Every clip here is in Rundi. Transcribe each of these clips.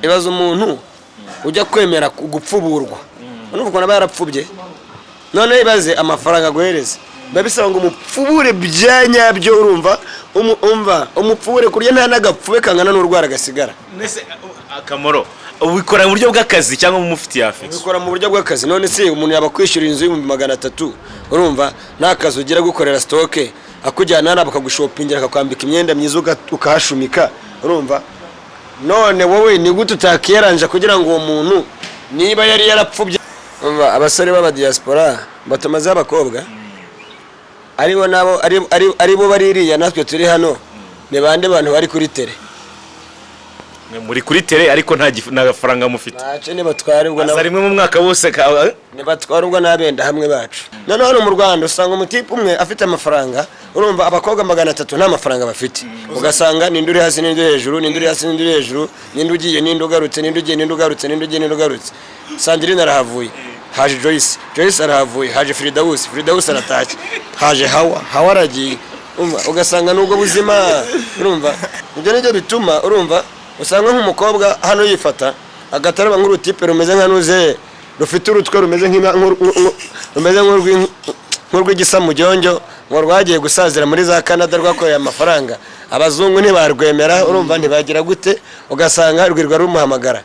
Ibaza umuntu ujya kwemera gupfuburwa, urumva ukuntu aba yarapfubye. Noneho ibaze amafaranga aguhereza, biba bisaba ngo umupfubure bya nyabyo. Urumva umva umupfubure kurya nta n'agapfube kangana n'urwara gasigara. Mbese akamaro, ubikora mu buryo bw'akazi cyangwa mumufitiye affection? Ubikora mu buryo bw'akazi. None se umuntu yaba kwishyura inzu y'300,000, urumva nta kazi ugira, gukorera stock, akujyana hariya bakagushopingira, akakwambika imyenda myiza, ukahashumika, urumva? None wowe ni gute utakiyaranja kugira ngo uwo muntu niba yari yarapfubye? Umva, abasore b'abadiaspora batumazeho abakobwa, aribo nabo aribo baririya, natwe turi hano. Ni bande bantu bari kuri terrain? Muri kuri terrain, ariko nta gafaranga mufite. Ntacyo, nibatwara ubwo aza nabo rimwe mu mwaka bose ntibatwara ubwo n'abenda hamwe bacu. Noneho hano mu Rwanda usanga umutipe umwe afite amafaranga, urumva, abakobwa 300 nta mafaranga bafite. Ugasanga ninde uri hasi, ninde uri hejuru, ninde uri hasi, ninde uri hejuru, ninde ugiye, ninde ugarutse, ninde ugiye, ninde ugarutse, ninde ugiye, ninde ugarutse. Sandrine arahavuye, haje Joyce, Joyce arahavuye, haje Fridawusi, Fridawusi aratashye, haje Hawa, Hawa aragiye. Urumva, ugasanga nubwo buzima, urumva, ibyo nibyo bituma, urumva, usanga nk'umukobwa hano yifata agataraba nk'urutipe rumeze nka nuze, rufite urutwe rumeze rumeze nk'urw'igisamujyonjyo, ngo rwagiye gusazira muri za Canada, rwakoreye amafaranga, abazungu ntibarwemera, urumva, ntibagira gute. Ugasanga rwirwa rumuhamagara,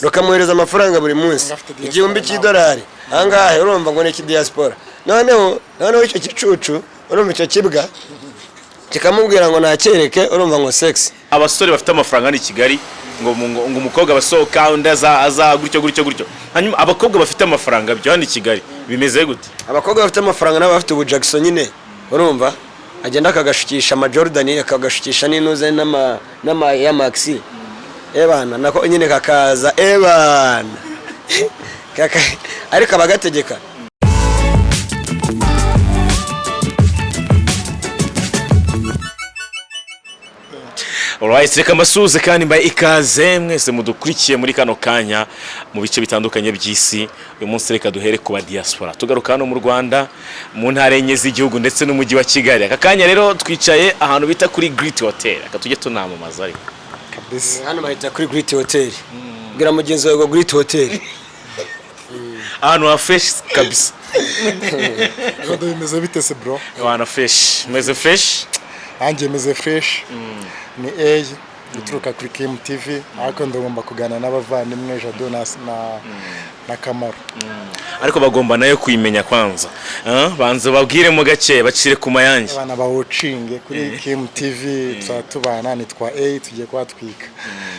rukamwohereza amafaranga buri munsi, Afite diaspora 1000 nawe. cy'idolari ahangahe, urumva, ngo ni iki diaspora. Noneho icyo gicucu, urumva, icyo kibwa kikamubwira ngo nakereke, urumva, ngo sex. Abasore bafite amafaranga hano i Kigali, ngo umukobwa abasohoka, undi aza gutyo gutyo gutyo. Hanyuma abakobwa bafite amafaranga byo hano i Kigali bimeze gute? Abakobwa bafite amafaranga nabo bafite ubu Jackson nyine, urumva, agenda akagashukisha ama Jordan, akagashukisha n'inuze n'ama ya Maxi ebana, nako nyine kakaza ebana. Ariko abagategeka. Alright, reka mbasuhuze kandi mbaye ikaze mwese mudukurikiye muri kano kanya mu bice bitandukanye by'isi. Uyu munsi reka duhere ku ba diaspora, tugaruka hano mu Rwanda, mu ntara enye z'igihugu ndetse n'umujyi wa Kigali. Aka kanya rero twicaye ahantu bita kuri Great Hotel. Reka tujye tunamamaza ariko. Kabisa. Hano bahita kuri Great Hotel. Bwira mugenzi wawe ngo Great Hotel. Ahantu ha fresh kabisa. Jado, bimeze bite se, bro? Ahantu fresh, meze fresh. Nanjye meze fresh. Ni A guturuka kuri Kim TV, ariko ndagomba kuganira n'abavandimwe Jado na Kamaro. Ariko bagomba nayo kuyimenya kwanza. Ah, banza babwire mu gake, bacire ku mayange. Abana bawucinge kuri Kim TV, tuzaba tubana. Nitwa A, tugiye kuhatwika,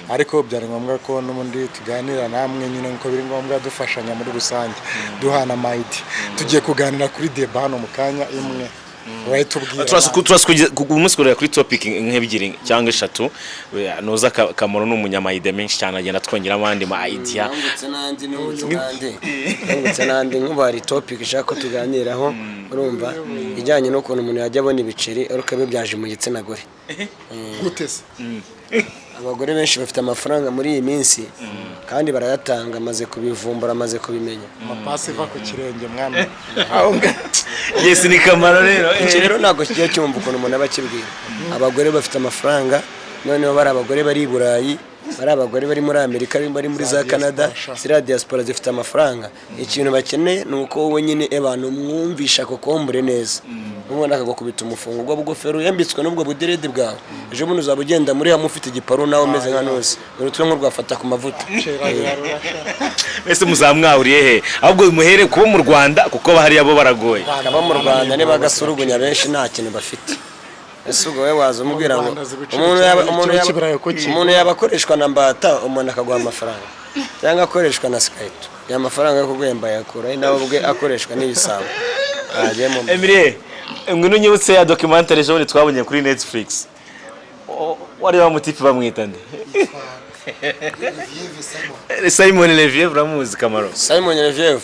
ariko byari ngombwa ko n'ubundi tuganira namwe nyine nkuko biri ngombwa, dufashanya muri rusange, duhana mayidi. Tugiye kuganira kuri deba hano mu kanya imwe, urahita ubwira abana. Turaza umunsi kureba kuri topic nk'ebyiri cyangwa eshatu. Nuza Kamaro ni umunyamayide menshi cyane, agenda atwongeramo andi ma idea. Nungutse n'andi, nungutse n'andi, nungutse n'andi. Nk'ubu hari topic ishaka ko tuganiraho, urumva, ijyanye n'ukuntu umuntu yajya abona ibiceri ariko abibyaje mu gitsina gore. Gute se? Abagore benshi bafite amafaranga muri iyi minsi kandi barayatanga, amaze kubivumbura, amaze kubimenya. Amapasi iva ku kirenge mwana. Yes, ni Kamaro rero. Iki rero ntabwo kigiye cyumva ukuntu umuntu aba akibwira. Abagore bafite amafaranga, noneho bari abagore bari i Burayi, bari abagore bari muri Amerika, bari muri za Canada, ziriya diaspora zifite amafaranga. Ikintu bakeneye ni uko wowe nyine abantu mwumvisha kokombure neza, ubundi akagukubita umufungo, ubwo bugofero yambitswe n'ubwo buderede bwawe. Ejo bundi uzaba ugenda muri hamwe ufite igiparu, nawe umeze nka nose, urutwe nk'urwafata ku mavuta. Mbese muzamwahuriye he? Ahubwo muhere kuba mu Rwanda, kuko hariya bo baragoye. Abo mu Rwanda nibagasurugunya, benshi nta kintu bafite. Ese ubwo wowe waza umubwira ngo Rwanda azi gucira umuntu umuntu ikiro cy'ibirayi uko kigura. Umuntu yaba akoreshwa na mbata, umuntu akaguha amafaranga, cyangwa akoreshwa na sikayito, ya mafaranga yo kuguhemba yakura he? Nawe ubwe akoreshwa n'ibisambo agiye mu Emilie, ngwino unyibutse ya documentary ejo bundi twabonye kuri Netflix. Wari wa mutipe bamwita nde? Simon Leviev, uramuzi Kamaro? Simon Leviev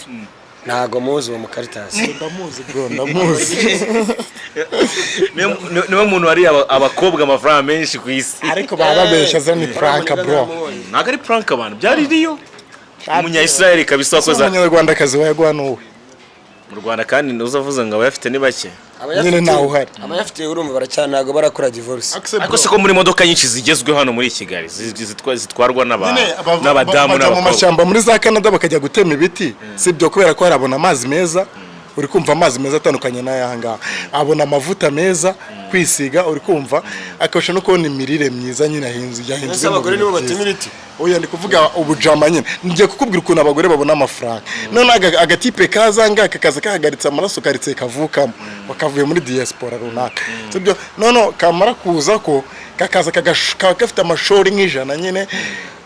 ntago muzi uwo mukaritasi. Ndamuzi bro, ndamuzi. Niwe muntu wariye abakobwa amafaranga menshi ku isi. Ariko baba babeshya, zo ni prank, bro. Ntabwo ari prank, abantu byari riyo, umunya Israel kabisa wakoze. Umunyarwandakazi wayaguha n'uwe? Mu Rwanda kandi uzavuze ngo abayafite ni bake. Nyine ntawe uhari. Abayafite urumva baracyana, ntabwo barakora divorce. Ariko siko muri modoka nyinshi zigezweho hano muri Kigali zitwarwa Nyine n'abadamu bajya mu n'abakobwa. mashyamba muri za Canada bakajya gutema ibiti, si ibyo? Kubera ko harabona amazi meza, uri kumva, amazi meza atandukanye n'aya ngaha, abona amavuta meza kwisiga, uri kumva, akabasha no kubona imirire myiza nyine ahinze yahinzwe Ese mu abagore bintu nibo byiza. batema ibiti? Oya, ndi kuvuga ubujama nyine, ngiye kukubwira ukuntu abagore babona amafaranga. None agatipe kaza ngaka kakaza kahagaritse amaraso karitse kavukamo, bakavuye muri diaspora runaka, sibyo? None kamara kuza ko kakaza kaba gafite amashori nk'ijana nyine,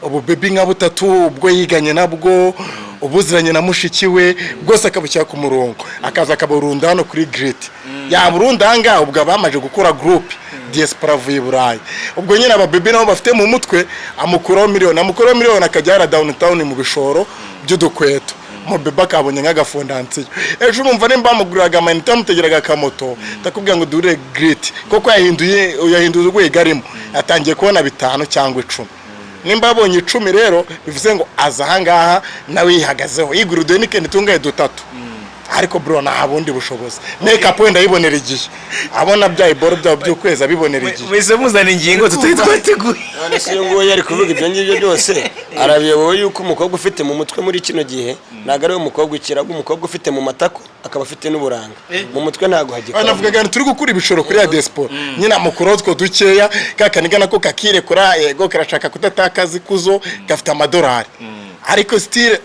ubu baby nka butatu, ubwo yiganye nabwo, ubuziranye na mushiki we, bwose akabushyira ku murongo, akaza akaburunda hano kuri giriti. Yaburunda aha ngaha, ubwo abamaze gukora groupe diaspora avuye i Burayi, ubwo nyine ababebi nabo bafite mu mutwe, amukuraho miliyoni, amukuraho miliyoni, akajya yara downtown mu bishoro by'udukweto, mu bebe akabonye nk'agafondansiyo. Ejo urumva nimba bamuguriraga amayinite, bamutegeraga akamoto, ndakubwira ngo duhure giriti, kuko yahinduye urwego arimo, atangiye kubona bitanu cyangwa 10. Nimba yabonye 10 rero, bivuze ngo aza ahangaha nawe yihagazeho, yigura uduhenikeni tungahe dutatu. Ariko bro, nta bundi bushobozi, make wenda ayibonera igihe abona bya iboro byabo by'ukwezi, abibonera igihe. Mwese muzana ingingo tutari twateguye. None se uyu nguyu ari kuvuga ibyo ngibyo byose, arabiyobowe yuko umukobwa ufite mu mutwe muri kino gihe ntabwo ari we mukobwa ukira, ahubwo umukobwa ufite mu matako akaba afite n'uburanga mu mutwe ntabwo hagikora. Navugaga ngo turi gukura ibishoro kuri ya diaspora nyine, amukuraho utwo dukeya, ka kaniga nako kakirekura, yego karashaka kudatakaza ikuzo, gafite amadolari, ariko still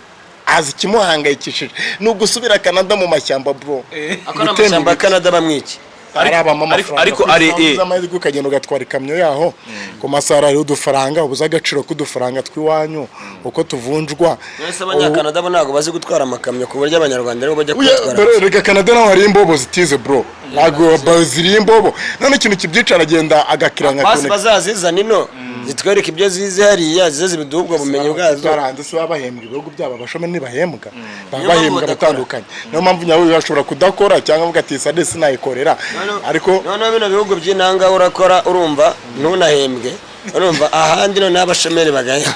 azi ikimuhangayikishije ni ugusubira Canada mu mashyamba, bro. Ako ni amashyamba ya Canada bamwiki. Arabamo amafaranga. Ariko ari Amahirwe ukagenda ugatwara ikamyo yaho ku masaha, hariho udufaranga, ubuze agaciro k'udufaranga tw'iwanyu uko tuvunjwa. None Abanyakanada bo ntabwo bazi gutwara amakamyo ku buryo Abanyarwanda aribo bajya Uya, kuyatwara? dore reka, Canada naho hari imbobo zitize, bro, ntabwo ziri imbobo. None ikintu kibyica, aragenda agakiranga. Basi bazazizana ino zitwereke ibyo zizi hariya, zize zibiduha ubwo bumenyi bwazo. Hanze si baba bahembwa ibihugu byabo? Abashomeri ntibahembwa, baba Niyo mpamvu bahembwa badakora. batandukanye. Niyo mpamvu nyawe bashobora kudakora cyangwa avuga ati sade sinayikorera, ariko Noneho bino bihugu by'inanga urakora, urumva, ntunahembwe, urumva, ahandi noneho abashomeri bagahembwa.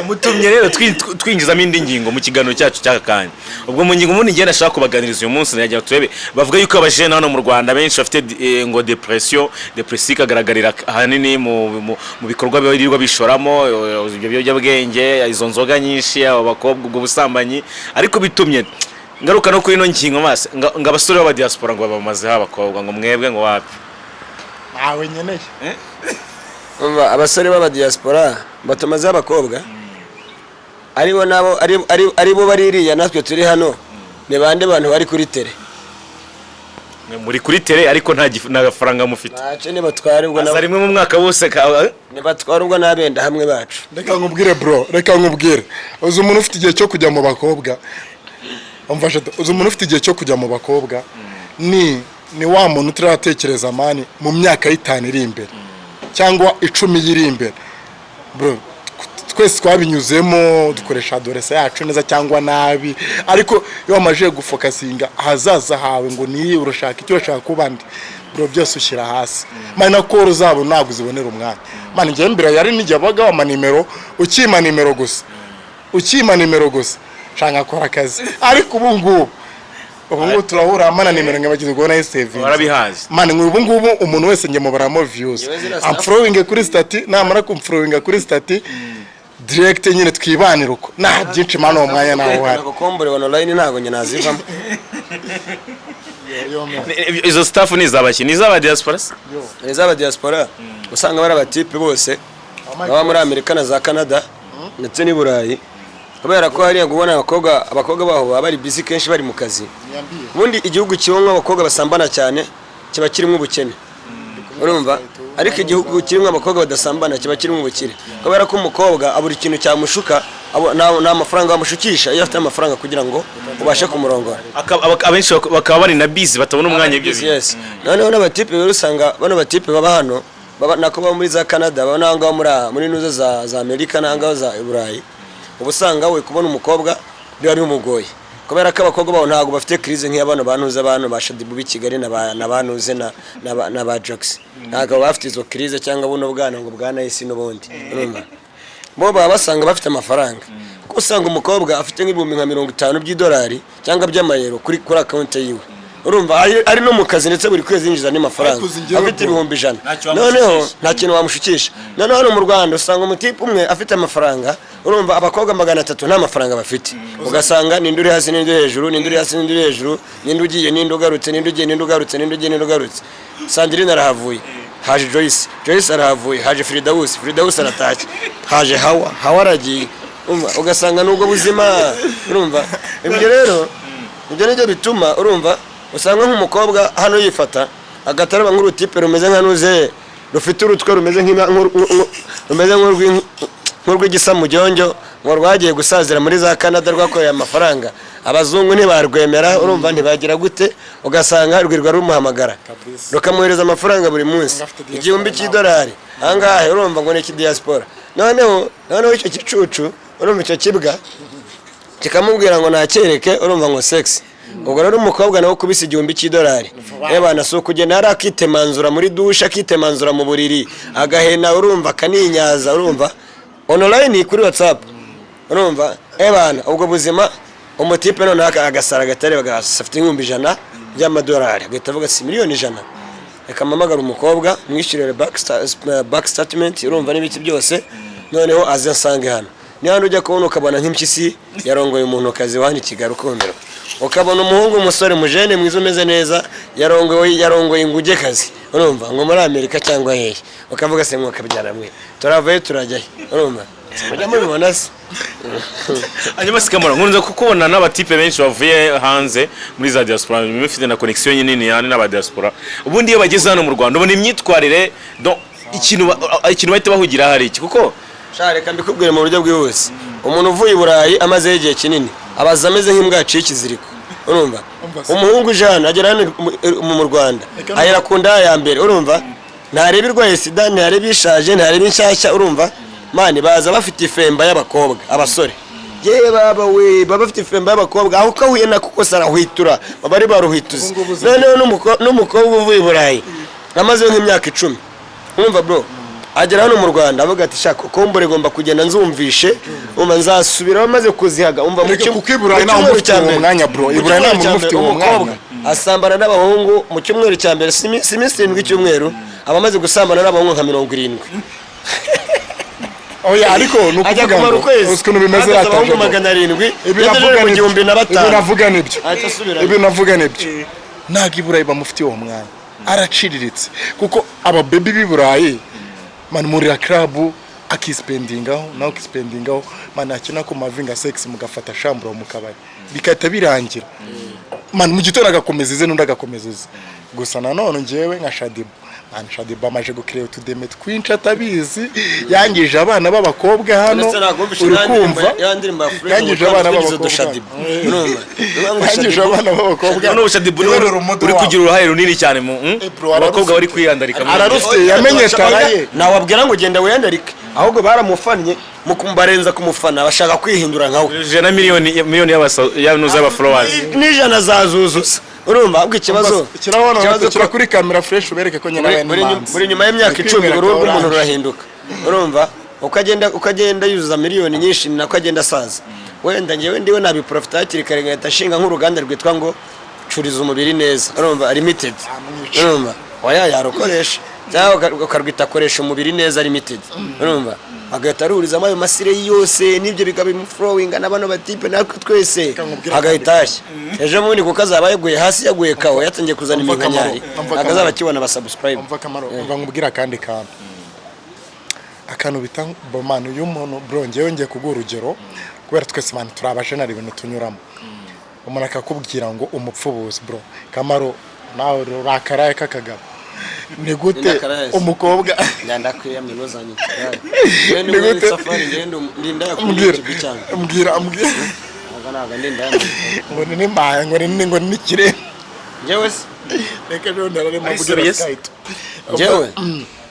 Mutumye rero twinjizamo indi ngingo mu kiganiro cyacu cy'aka kanya. Ubwo mu ngingo ubundi ngenda nashaka kubaganiriza uyu munsi, nagira turebe, bavuga yuko abajene hano mu Rwanda benshi bafite ngo depression. Depression ikagaragarira ahanini mu bikorwa birirwa bishoramo, ibyo biyobyabwenge, izo nzoga nyinshi, abo bakobwa, ubwo busambanyi. Ariko bitumye ngaruka no kuri ino ngingo mase ngo abasore b'abadiaspora ngo bamazeho abakobwa, ngo mwebwe ngo wapi? Ntawe nkeneye. Umva, abasore b'abadiaspora batumazeho abakobwa, aribo nabo aribo baririya, natwe turi hano ni bande bantu bari kuri tele? Mwe muri kuri tele, ariko nta gafaranga mufite. Ntacyo, nibatwara ubwo Aza nabo rimwe mu mwaka bose nibatwara ubwo n'abenda hamwe bacu. Reka nkubwire, bro, reka nkubwire. Uzi umuntu ufite igihe cyo kujya mu bakobwa? Umva uzi umuntu ufite igihe cyo kujya mu bakobwa ni wa muntu utaratekereza man mu myaka y'itanu iri imbere cyangwa 10 iri imbere. Bro, twese twabinyuzemo, dukoresha adolescence yacu neza cyangwa nabi, ariko iyo wamajije gufocusinga ahazaza hawe ngo niyi urashaka icyo urashaka kuba ndi, bro, byose ushyira hasi man. Na call zabo ntabwo uzibonera umwanya man. Njyewe mbere yari nijya abaga wama nimero, ukima nimero gusa, ukima nimero gusa, nshaka akora akazi. Ariko ubu ngubu turahura mana nimero nkabagize ubwo nayo saving. Warabihaze. Man, ubu ngubu umuntu wese njye mubaramo views. Yewe ziriya staff- Amfollowing kuri status, namara kumfollowinga kuri status direct nyine twibanira uko, nta byinshi man, uwo mwanya nawo uhari. Kokombure online ntabwo njye nazivamo. Izo staff ni iz'abaki? Ni iz'aba diaspora se? Ni iz'aba diaspora, usanga bari abatipe bose baba muri Amerika na za Canada ndetse n'i Burayi, kubera ko hariya kubona abakobwa baho baba bari busy kenshi, bari mu kazi. Ubundi igihugu kibamo abakobwa basambana cyane kiba kirimo ubukene, urumva, ariko igihugu kirimo abakobwa badasambana kiba kirimo ubukire, kubera ko umukobwa abura ikintu cyamushuka, nta mafaranga bamushukisha iyo afite amafaranga kugira ngo ubashe kumurongora. Abenshi bakaba bari na busy, batabona umwanya w'ibyo bintu. Yes, noneho n'abatipe rero usanga bano batipe baba hano, baba nako baba muri za Canada, baba n'aho ngaho muri nuza za Amerika n'aho ngaho za Burayi, uba usanga we kubona umukobwa biba bimugoye, kubera ko abakobwa babo ntabwo bafite crise nk'iya bano bantuze, abantu ba Shadibu b'i Kigali na banuze na ba Jax. Ntabwo baba bafite izo crise cyangwa buno bwana ngo bwana isi n'ubundi, urumva, bo baba basanga bafite amafaranga, kuko usanga umukobwa afite nk'ibihumbi nka 50 by'idolari cyangwa by'amayero kuri account yiwe. Urumva ari no mu kazi, ndetse buri kwezi yinjiza andi mafaranga, Ariko uzi njyewe afite bro. 100,000. Ntacyo Noneho wamushukisha. nta kintu wamushukisha. Noneho hano mu Rwanda usanga umutipe umwe afite amafaranga, urumva, abakobwa 300 nta mafaranga bafite. Ugasanga ninde uri hasi, ninde uri hejuru, ninde uri hasi, ninde uri hejuru, ninde ugiye, ninde ugarutse, ninde ugiye, ninde ugarutse, ninde ugiye, ninde ugarutse. Sandrine arahavuye, haje Joyce, Joyce arahavuye, haje Fridawusi, Fridawusi aratashye, haje Hawa, Hawa aragiye. Urumva, ugasanga nubwo buzima. Urumva, ibyo rero ibyo nibyo bituma, urumva, usanga nk'umukobwa hano yifata agataraba nk'urutipe rumeze nka nuze rufite urutwe rumeze rumeze nk'urw'igisamujyonjyo, ngo rwagiye gusazira muri za Canada, rwakoreye amafaranga, abazungu ntibarwemera. Urumva, ntibagira gute, ugasanga rwirwa rumuhamagara, Kabisa. rukamwohereza amafaranga buri munsi, Afite diaspora 1000 nawe. cy'idolari ahangahe. Urumva ngo ni iki diaspora. Noneho icyo gicucu, urumva, icyo kibwa kikamubwira ngo nakereke, urumva, ngo sex. Ubwo rero umukobwa nawe ukubise 1000 cy'idolari, ebana, si ukugenda hari akitemanzura muri dushe, akitemanzura mu buriri, agahena, urumva, akaninyaza, urumva, online kuri WhatsApp. Urumva, ebana, ubwo buzima. Umutipe noneho agasara agatare afite 100,000 by'amadolari, agahita avuga si 100,000,000, reka mpamagare umukobwa mwishyurire bank statement, urumva, n'ibiki byose, noneho aze ansange hano. Niba hano ujya kubona ukabona nk'impyisi yarongoye umuntu kazi wa hano i Kigali, ukumirwa, ukabona umuhungu, umusore mujene mwiza umeze neza, yarongoye ingugekazi, urumva, ngo muri Amerika cyangwa hehe. Ukavuga se mwakabyara mwe, turavayo turajyayo? Urumva, mujya mubibona se? Hanyuma sikamara nkunze kukubona n'abatipe benshi bavuye hanze muri za diaspora, bifite na connection nini yani n'aba diaspora. Ubundi iyo bageze hano mu Rwanda ubona imyitwarire, donc ikintu bahita bahugira hari iki kuko? Sha, reka mbikubwire mu buryo bwihuse. Umuntu uvuye i Burayi amazeyo igihe kinini abaza ameze nk'imbwa yaciye ikiziriko. Urumva, Umva se. umuhungu uje hano, agera hano mu Rwanda, Reka ahera ku nda ya mbere. Urumva, ntareba irwaye sida, ntareba ishaje, ntareba inshyashya. Urumva, man, baza bafite ifemba y'abakobwa. Abasore, yewe baba we, baba bafite ifemba y'abakobwa, aho uko ahuye nako kose arahwitura, baba ari baruhituzi. Ubu ngubu Noneho n'umukobwa uvuye i Burayi amazeyo nk'imyaka 10, urumva bro, agera hano mu Rwanda avuga ati shaka kombore igomba kugenda nzumvishe, umva, nzasubiraho maze kuzihaga. Umva, Erega kuko i Burayi mu nta cyumweru muntu cya ufite uwo mbere, mwanya, bro. I mu Burayi nta cyumweru muntu cya ufite mbere, uwo mwanya. umukobwa asambana n'abahungu mu cyumweru cya mbere, si iminsi 7 icyumweru, aba amaze gusambana n'abahungu nka 70. Oya, ariko ni Ajya ukuvuga kumara ngo ukwezi uzi ukuntu bimeze, ahagaze abahungu rataje bro. 700, Ibi yagejeje navuga mu nibyo. gihumbi na Ibi batanu, navuga nibyo. Ahita asubirayo. Ibi navuga nibyo. Ntabwo i Burayi bamufitiye uwo mwanya, araciriritse, kuko ababebi b'i Burayi, man, murira club akispendingaho, nawe ukispendingaho, man, akina ku mavinga sex, mugafata chambre mu kabari, bigahita birangira, man, mu gitondo agakomeza ize, n'undi agakomeza ize. Gusa nanone njyewe nka Shadibu, man, Shadibu amaze gukireba utudeme twinshi atabizi, yangije abana b'abakobwa hano. Ndetse ntabwo wumvishe Uri ya ndirimbo kumva? ya ndirimbo ya Fred Yangije ngo abana twigize b'abakobwa. udushadibu. Urumva? Niyo mpamvu Yangije Shadibu- abana b'abakobwa. Noneho Shadibu Niwe role model uri wabo. kugira uruhare runini cyane mu Eh, bro, abakobwa bari kwiyandarika muri Ararufite, yamenye taraye. Nawabwira ngo genda wiyandarike, ahubwo baramufannye, mu kumubarenza kumufana bashaka kwihindura nkawe. Ijana miliyoni miliyoni y'aba followers. N'ijana zazuzuza. Urumva, ahubwo ikibazo Kirabona ikibazo kira kuri kamera fresh, ubereke ko nyina buri buri nyuma y'imyaka 10 uruhu rw'umuntu rurahinduka. Urumva, uko agenda yuzuza miliyoni nyinshi, ni nako agenda asaza. Wenda njyewe ndiwe nabiprofita hakiri kare, ngahita ashinga nk'uruganda rwitwa ngo curiza umubiri neza, urumva, limited. Amwica. Urumva, oya, yarukoresha cyangwa ukarwita koresha umubiri neza limited. Urumva, agahita aruhurizamo ayo masire yose, n'ibyo bikaba bimuflowinga na bano batipe natwe twese, nkubwire. Agahita ashya ejo bundi, kuko azaba yaguye hasi, yaguye kawo, yatangiye kuzana Umva akamaro, iminkanyari, umva ntabwo azaba akamaro. akibona abasubscribe. Umva akamaro, umva nkubwire akandi kantu, akantu bita bomani. Uyu muntu, bro, ngewe ngiye kuguha urugero kubera twese, man, turi abajenari, ibintu tunyuramo. Umuntu akakubwira ngo umupfubuzi, bro, Kamaro, nawe uri akaraye k'akagabo, ni gute? Ni akaraye se. Umukobwa Ndakwiyamye, ntuzanye. Ni gute? Safari ngende ndinda yakuri Mbwira. YouTube cyane. Mbwira, mbwira. Ntabwo ndinda. Ngo ni nimbaye, ngo ni n'ikirere. Njyewe se? Reka rero ndararema. Arisubiye se?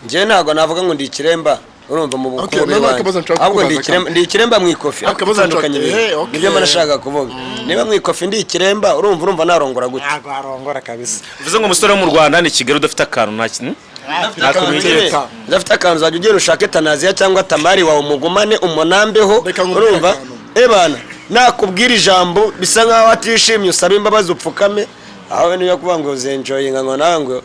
Njyewe ntabwo navuga ngo ndi ikiremba, urumva, mu Okay, mubiri noneho wanjye. akabazo nshaka Ahubwo ndi kukubaza. ikiremba, ndi ikiremba mu ikofi ariko. Akabazo nshaka- Itandukanye ibintu. Okay. Nibyo mba nashaka kuvuga. Niba mu ikofi ndi ikiremba, urumva narongora gute? Ntabwo arongora kabisa. Bivuze ngo umusore wo mu Rwanda ni Kigali udafite akantu nta kintu. Akantu Leta. udafite akantu, uzajya ugenda ushake Tanaziya cyangwa Tamari wawe, umugumane, umunambeho. Reka nkubwire Urumva, akantu. ebana, nakubwira ijambo bisa nkaho atishimye, usabe imbabazi, upfukame. Aho niyo kuvuga ngo uzenjoyinga, ngo nawe ngo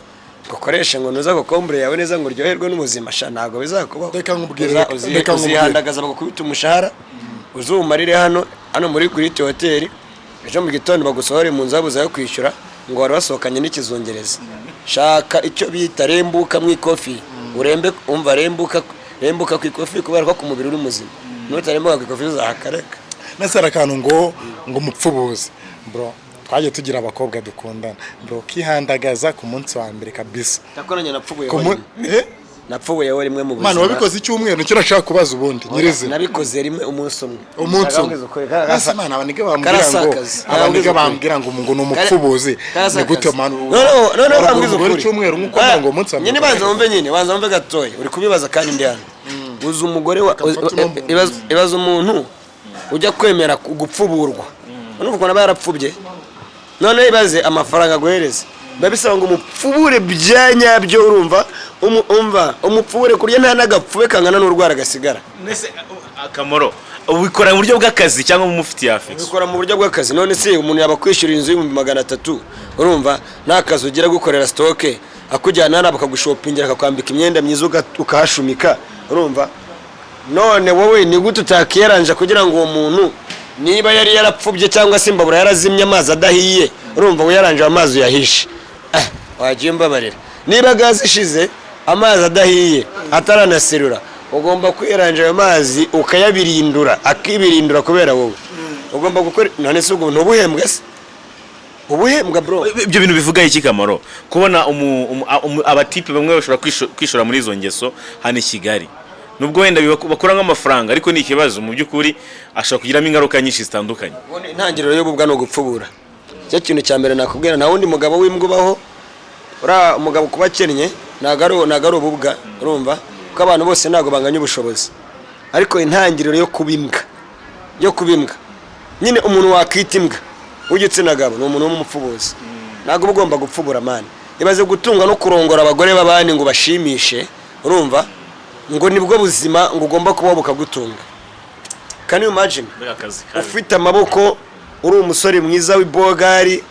ukoreshe, ngo nuza kokombure yawe neza, ngo uryoherwe n'ubuzima, sha, ntabwo bizakubaho. Reka nkubwire, reka nkubwire. Uzihandagaza bagukubita umushahara, uzumarire hano hano muri Great Hotel, ejo mu gitondo bagusohore mu nzu babuze ayo kwishyura, ngo wari wasohokanye n'ikizungereza. Shaka icyo bita rembuka mu ikofi, urembe. Umva, rembuka, rembuka ku ikofi, kubera ko ku mubiri uri muzima. Nutarembuka ku ikofi uzahakareka. Nese hari akantu ngo umupfubuzi, bro. Twagiye tugira abakobwa dukundana, bro, kihandagaza ku munsi wa mbere kabisa. Ndakoranye, napfubuye. Ku mu- Eh? Napfubuyeho rimwe mu Mwana, buzima. wabikoze icyumweru? Nicyo nashaka kubaza ubundi nyirizina. Nabikoze rimwe, umunsi umwe. Umunsi umwe. Ndakubwiza ukuri, Ese man, abaniga bambwira ngo karasakaza. abaniga bambwira ngo ni umupfubuzi, ni gute man? Noneho bambwiza umugore ukuri. icyumweru nk'uko ngo umunsi wa mbere. Nyine banza wumve, nyine banza wumve gatoya. Uri kubibaza kandi ndi hano. Uzi umugore wa Kamfata uno muntu. Ibaza umuntu ujya kwemera gupfuburwa, urumva ukuntu aba yarapfubye. Noneho ibaze amafaranga aguhereza, biba bisaba ngo umupfubure bya nyabyo, urumva? Umva, umupfubure kurya nta n'agapfube kangana n'urwara gasigara. Mbese akamaro, ubikora mu buryo bw'akazi cyangwa mu mufitiye affection? Ubikora mu buryo bw'akazi. None se umuntu yaba kwishyura inzu y'300,000, urumva, nta kazi ugira, gukorera stock, akujyana hano bakagushopingira, akakwambika imyenda myiza, ukahashumika, urumva? None wowe ni gute utakiyaranja kugira ngo uwo muntu, niba yari yarapfubye cyangwa se imbabura yarazimye amazi adahiye, urumva, wiyaranje amazi uyahishe? Wagiye umbabarira, niba gaze ishize amazi adahiye ataranaserura, ugomba kwiyaranja ayo mazi ukayabirindura, akibirindura kubera wowe ugomba gukora. None se ubwo ntubuhembwa se? Ubuhembwa, bro. Ibyo bintu bivuga iki, Kamaro, kubona abatipe bamwe bashobora kwishora muri izo ngeso hano i Kigali, nubwo wenda bakura nk'amafaranga, ariko ni ikibazo mu by'ukuri, ashobora kugiramo ingaruka nyinshi zitandukanye? Ubundi intangiriro y'ububwa ni ugupfubura. Icyo kintu cya mbere nakubwira, nta wundi mugabo w'imbwa ubaho. Uriya umugabo kuba akennye ntabwo ari ububwa, urumva, kuko abantu bose ntabwo banganya ubushobozi. Ariko intangiriro yo kuba imbwa nyine, umuntu wakita imbwa w'igitsina gabo ni umuntu w'umupfubuzi. Ntabwo uba ugomba gupfubura, man. Ibaze gutunga no kurongora abagore b'abandi ngo bashimishe, urumva, ngo nibwo buzima ngo ugomba kubaho bukagutunga. Can you imagine? Mbega akazi kabi. Ufite amaboko, uri umusore mwiza w'ibogari,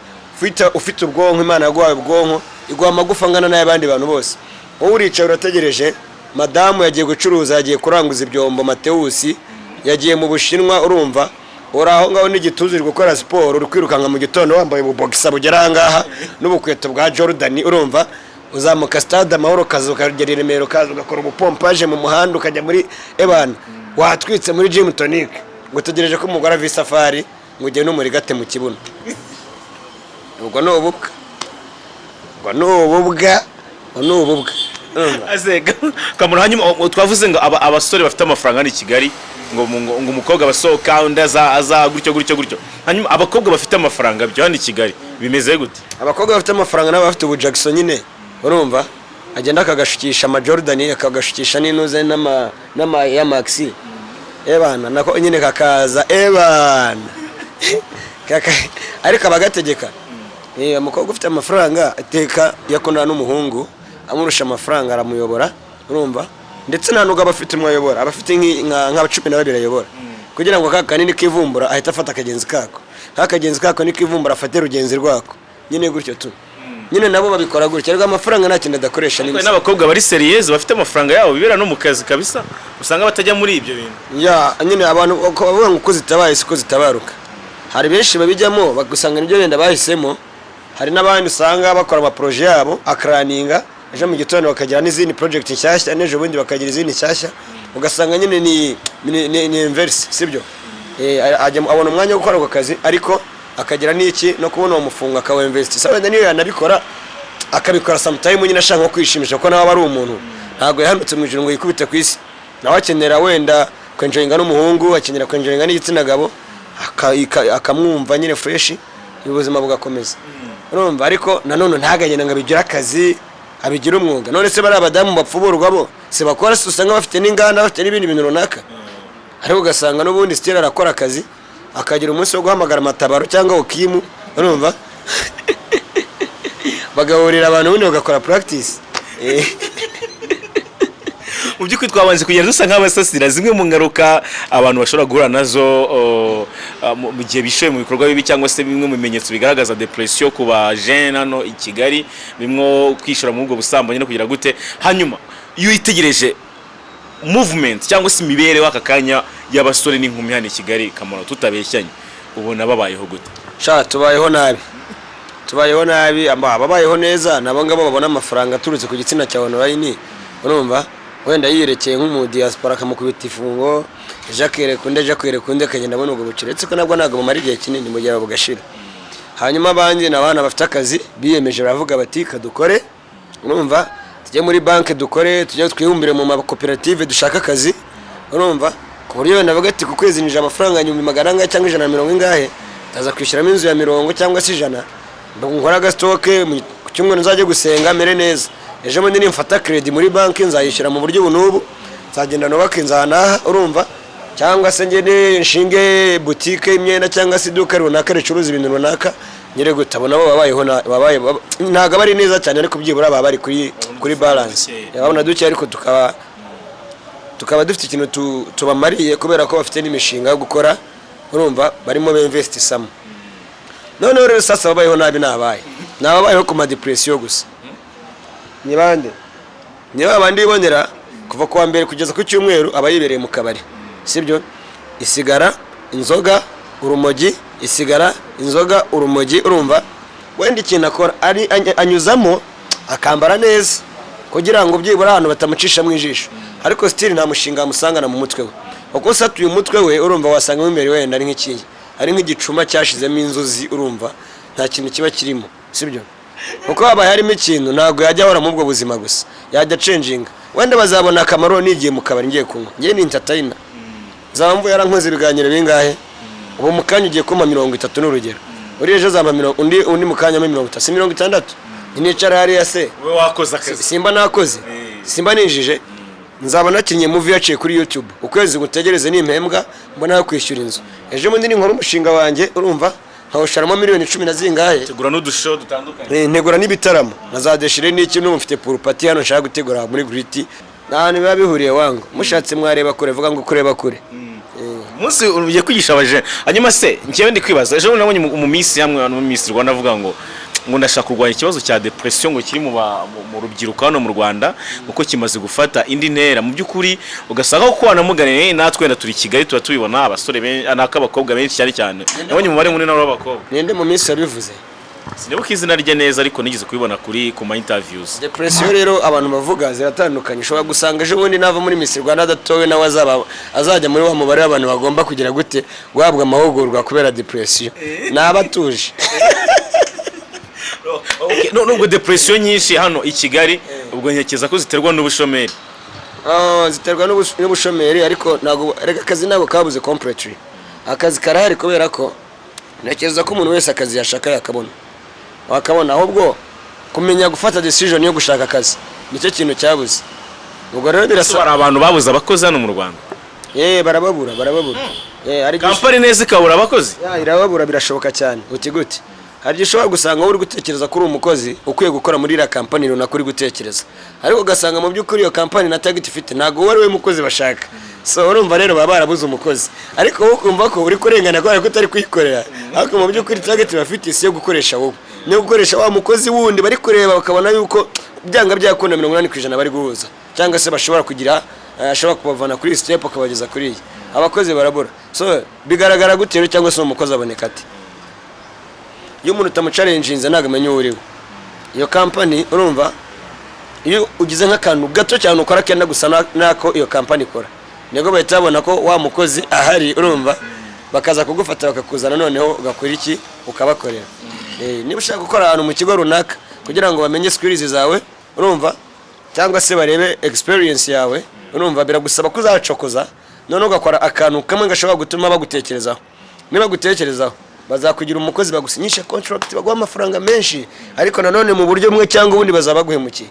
ufite ubwonko, Imana yaguhaye ubwonko, iguha amagufa angana n'ay'abandi bantu bose, wowe uricaye urategereje. Madamu yagiye gucuruza, yagiye kuranguza ibyombo, Matewusi yagiye mu Bushinwa, urumva, uri aho ngaho n'igituza, uri gukora siporo, uri kwirukanka mu gitondo wambaye ububogisa bugera aha ngaha n'ubukweto bwa Jordan, urumva, uzamuka Stade Amahoro, ukaza ukagera i Remera, ukaza ugakora ubupompaje mu muhanda, ukajya muri ebana watwitse muri gym tonic, ngo utegereje ko umugore ava isafari ngo ugende umurigate mu kibuno. Ubwo ni ububwa, ubwo ni ububwa, ubwo ni ububwa, urumva? Ase, Kamaro, hanyuma twavuze ngo abasore bafite amafaranga hano i Kigali, ngo umukobwa abasohoka, undi aza gutyo gutyo gutyo. Hanyuma abakobwa bafite amafaranga byo hano i Kigali bimeze gute? Abakobwa bafite amafaranga nabo bafite ubu Jackson nyine, urumva, agenda akagashukisha ama Jordan, akagashukisha n'inuze n'ama ya Maxi, ebana nako nyine kakaza ebana. Ariko abagategeka. Umukobwa ufite amafaranga ateka yakundana n'umuhungu amurusha amafaranga, aramuyobora, urumva, ndetse nta nubwo aba afite umwe ayobora, aba afite nka 12 ayobora, kugira ngo ka kanini kivumbura ahita afata akagenzi kako, ka kagenzi kako nikivumbura afate rugenzi rwako nyine, gutyo tu nyine nabo babikora gutyo. Ariko amafaranga nta kintu adakoresha. Hari N'imisa n'abakobwa bari sérieux, bafite amafaranga yabo, bibera no mu kazi kabisa, usanga batajya muri ibyo bintu. Ya, nyine abantu uko bavuga ngo uko zitabaye siko zitabaruka. Hari benshi babijyamo bagusanga nibyo wenda bahisemo. Hari n'abandi usanga bakora amaprojet yabo akaraninga, ejo mu gitondo bakagira n'izindi project nshyashya, n'ejo bundi bakagira izindi nshyashya, ugasanga nyine ni inverse, sibyo? Ajya abona umwanya wo gukora ako kazi, ariko akagira n'iki no kubona uwo mufungo akawa invest. Sa wenda niyo yanabikora, akabikora sometime nyine ashaka nko kwishimisha, kuko nawe aba ari umuntu, ntabwo yahanutse mu ijuru ngo yikubite ku isi. Nawe akenera wenda kwenjoyinga n'umuhungu, akenera kwenjoyinga n'igitsina gabo, akamwumva nyine fresh, ubuzima bugakomeza, urumva. Ariko nanone ntagagenda ngo abigire akazi, abigire umwuga. None se bari abadamu bapfuburwa bo si bakora? Se usanga bafite n'inganda, bafite n'ibindi bintu runaka, ariko ugasanga n'ubundi still arakora akazi, akagira umunsi wo guhamagara amatabaro cyangwa ukimu, urumva, bagahurira abantu, ubundi bagakora practice. Mu by'ukuri twabanje kugenda dusa nk'abasasira zimwe mu ngaruka abantu bashobora guhura nazo mu gihe bishoye mu bikorwa bibi, cyangwa se bimwe mu bimenyetso bigaragaza depression ku ba jeunes hano i Kigali, bimwe kwishora muri ubwo busambanyi no kugira gute. Hanyuma iyo witegereje movement cyangwa se imibereho aka kanya y'abasore n'inkumi hano i Kigali, Kamaro, tutabeshyanye, ubona babayeho gute? Sha, tubayeho nabi, tubayeho nabi. Ababayeho neza nabo ngabo babona amafaranga aturutse ku gitsina cya online, urumva, wenda yiyerekeye nk'umu diaspora akamukubita ifungo, ejo akereka undi, ejo akereka undi, akagenda abona ubwo bukire. Uretse ko nabwo ntabwo bumara igihe kinini, mu gihe bugashira. Hanyuma abandi ni abana bafite akazi, biyemeje, baravuga bati: "Kadukore," urumva, "tujye muri banki dukore, tujye twibumbire mu makoperative dushake akazi," urumva, ku buryo wenda bavuga ati: "Ku kwezi ninjije amafaranga 100,000 angahe cyangwa 150 angahe, ndaza kwishyuramo inzu ya mirongo cyangwa se 100, nkora agastock, ku cyumweru nzajye gusenga mere neza, ejo bundi nimfata crédit muri banki nzayishyura mu buryo ubu n'ubu, nzagenda nubake inzu aha n'aha," urumva, cyangwa se ngende nshinge butike y'imyenda cyangwa se iduka runaka ricuruza ibintu runaka nyire gute. Abo nabo babayeho ntabwo aba ari neza cyane, ariko byibura baba bari kuri balance, babona duke, ariko tukaba dufite ikintu tubamariye, kubera ko bafite n'imishinga yo gukora, urumva, barimo bemvesitisamo. Noneho rero sasa ababayeho nabi ni abaye, ni ababayeho ku madepression gusa. Ni bande? Ni ba bandi bibonera kuva ku wa mbere kugeza ku cyumweru aba yibereye mu kabari, sibyo? Isigara, inzoga, urumogi, isigara, inzoga, urumogi, urumva. Wenda ikintu akora ari anyuzamo akambara neza kugira ngo byibura ahantu batamucisha mu ijisho, ariko still nta mushinga wamusangana mu mutwe we, kuko usatuye umutwe we, urumva, wasanga mo imbere wenda ari nk'ikiyi, ari nk'igicuma cyashizemo inzuzi, urumva, nta kintu kiba kirimo, sibyo? Kuko habaye harimo ikintu, ntabwo yajya ahora muri ubwo buzima gusa, yajya acenjinga. Wenda bazabona akamaro nigiye mu kabari ngiye kunywa, ngiye ni entertainer, nzaba mvuye yarankoze ibiganiro bingahe. Ubu mu kanya ugiye kumpa 30 n'urugero, uri ejo azampa mirongo, undi mu kanya ampa 30, si 60, nicara hariya se? Wowe wakoze akazi. Simba nakoze, simba ninjije, nzaba nakinnye movie yaciye kuri YouTube, ukwezi gutegereze nimpembwa mbona aho kwishyura inzu. Ejo bundi ninkora umushinga wanjye, urumva, nkawusharamo miliyoni cumi na zingahe, tegura n'udushow dutandukanye. Ntegura n'ibitaramo na za deshire n'iki, n'ubu mfite pool party hano nshaka gutegura muri Grit. Nta hantu biba bihuriye wangu, mushatse mwareba kure, vuga ngo kureba kure. Umunsi ugiye kwigisha abajene. Hanyuma se njyewe ndi kwibaza, ejo bundi nabonye mu minsi hamwe mu Miss Rwanda avuga ngo ndashaka kurwanya ikibazo cya depression, ngo kiri mu rubyiruko hano mu Rwanda, kuko kimaze gufata indi ntera. Mu by'ukuri ugasanga ko wanamuganiye natwe wenda turi i Kigali, tuba tubibona abasore benshi n'ak'abakobwa benshi cyane cyane, nabonye umubare munini w'abakobwa. Ninde mu minsi yabivuze? Sinibuka izina rye neza, ariko nigeze kubibona ku ma interviews. Depression rero abantu bavuga ziratandukanye. Ushobora gusanga ejo bundi nava muri Miss Rwanda adatowe, nawe azaba azajya muri wa mubare w'abantu bagomba kugira gute, guhabwa amahugurwa kubera depression, naba atuje. Okay, nubwo depression nyinshi hano i Kigali, ubwo ntekereza ko ziterwa n'ubushomeri. Ah, ziterwa n'ubushomeri, ariko ntabwo, reka, akazi ntabwo kabuze completely, akazi karahari, kubera ko ntekereza ko umuntu wese akazi yashaka yakabona, wakabona. Ahubwo kumenya gufata decision yo gushaka akazi nicyo kintu cyabuze. Ubwo rero birasa. Hari abantu babuze abakozi hano mu Rwanda? Eh, barababura, barababura. Eh, hari igihe Kampani neza ikabura abakozi? Ya, irababura, birashoboka cyane. Uti gute? Hari igihe ushobora gusanga wowe uri gutekereza ko uri umukozi ukwiye gukora muri iriya kampani runaka uri gutekereza, ariko ugasanga mu by'ukuri iyo kampani na target ifite ntabwo wowe ari we mukozi bashaka. So urumva rero baba barabuze umukozi, ariko wowe ukumva ko uri kurengana kubera ko utari kuyikorera, ariko mu by'ukuri target bafite si iyo gukoresha wowe, niyo gukoresha wa mukozi wundi bari kureba, bakabona yuko byanga byakunda 80% bari guhuza, cyangwa se bashobora kugira ashobora kubavana kuri iyi step akabageza kuri iyi. Abakozi barabura. So bigaragara gute rero, cyangwa se uwo mukozi aboneka ate? Iyo umuntu utamuchallenginze ntabwo amenya uwo uriwe. Iyo kampani, urumva, iyo ugize nk'akantu gato cyane ukora kenda gusa n'ako iyo kampani ikora, nibwo bahita babona ko wa mukozi ahari, urumva, bakaza kugufata bakakuzana, noneho ugakora iki? Ukabakorera. Niba ushaka gukora ahantu mu kigo runaka, kugira ngo bamenye skills zawe, urumva, cyangwa se barebe experience yawe, urumva, biragusaba ko uzacokoza noneho ugakora akantu kamwe gashobora gutuma bagutekerezaho. Niba bagutekerezaho, bazakugira umukozi, bagusinyisha contract, baguha amafaranga menshi, ariko nanone mu buryo bumwe cyangwa ubundi bazaba baguhemukiye,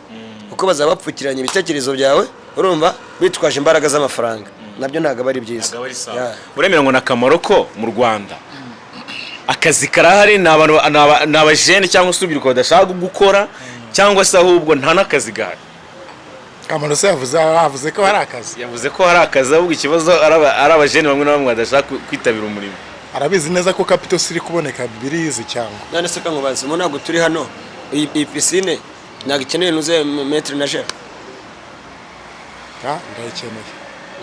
kuko bazaba bapfukiranye ibitekerezo byawe, urumva, bitwaje imbaraga z'amafaranga. Nabyo ntabwo aba ari byiza. Yeah. Uremera ngo ni akamaro ko mu Rwanda akazi karahari, ni abantu, ni abajene cyangwa se urubyiruko badashaka gukora, cyangwa se ahubwo nta n'akazi gahari? Kamaro se yavuze ko hari akazi? Yavuze ko hari akazi, ahubwo ikibazo ari abajene bamwe na bamwe badashaka kwitabira umurimo. Arabizi neza ko capital iri kuboneka birizi cyangwa? None se kankubaza, ubu ntabwo turi hano, iyi piscine ntabwo ikeneye nuze maître nageur? Ah, ndayikeneye.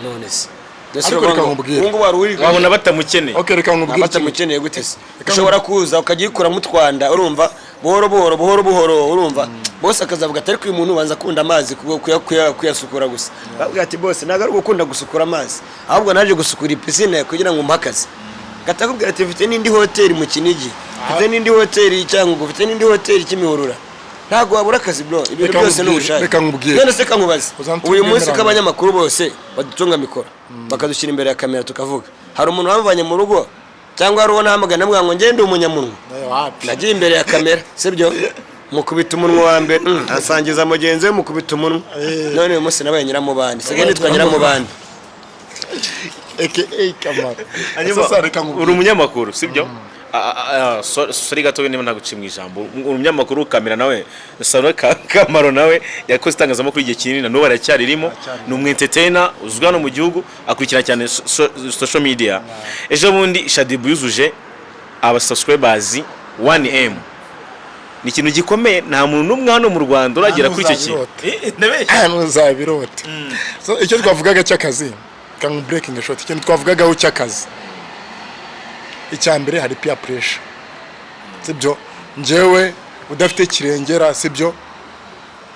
None se? Ariko reka nkubwire. Ubu ngubu wari uri Wabona batamukeneye. Okay, reka nkubwire ikintu. Batamukeneye gute se? Ushobora kuza ukajya uyikuramo utwanda, urumva, buhoro buhoro, buhoro buhoro, urumva, bose akazavuga ati: "Ariko uyu muntu ubanza akunda amazi kuyasukura gusa." Bavuga ati: "Bose ntabwo ari ugukunda gusukura amazi, ahubwo naje gusukura ipisine kugira ngo umuhe akazi." Katakubwira ati: "Mfite n'indi hoteli mu Kinigi, mfite n'indi hoteli Cyangugu, mfite n'indi hoteli Kimihurura." Ntabwo wabura akazi, bro, ibintu Reka byose ni nkubwire, ubushake. reka nkubwire. None se kankubaze, Uzamutubwire uyu munsi ko nanga. abanyamakuru bose badutunga mikoro, bakadushyira imbere ya kamera tukavuga, hari umuntu wamuvanye mu rugo cyangwa hari uwo nahamagara namubwira ngo ngende umunyamunwa? Nayo wapi. Nagiye imbere ya kamera, sibyo, mukubita umunwa wa mbere, asangiza mugenzi we, mukubita umunwa. None uyu munsi nabaye nyiramubandi, sigaye nitwa nyiramubandi. Aka Kamaro. Hanyuma, Sasa reka nkubwire. Uri umunyamakuru, sibyo? Sorry gato niba naguciye mu ijambo. Uri umunyamakuru, kamera nawe Sano Kamaro nawe yakoze itangazamakuru igihe kinini, na n'ubu aracyaririmo, ni umu entertainer uzwi hano mu gihugu, akurikirana cyane social media. Ejo bundi Shaddyboo yuzuje aba subscribers 1M, ni ikintu gikomeye, nta muntu n'umwe hano mu Rwanda uragera kuri icyo kintu. Ntuzabirota. Ndabeshya? Ntuzabirota. So icyo twavugaga cy'akazi, kangu breaking short, ikintu twavugagaho cy'akazi, icya mbere hari peer pressure, sibyo? Njyewe udafite kirengera, sibyo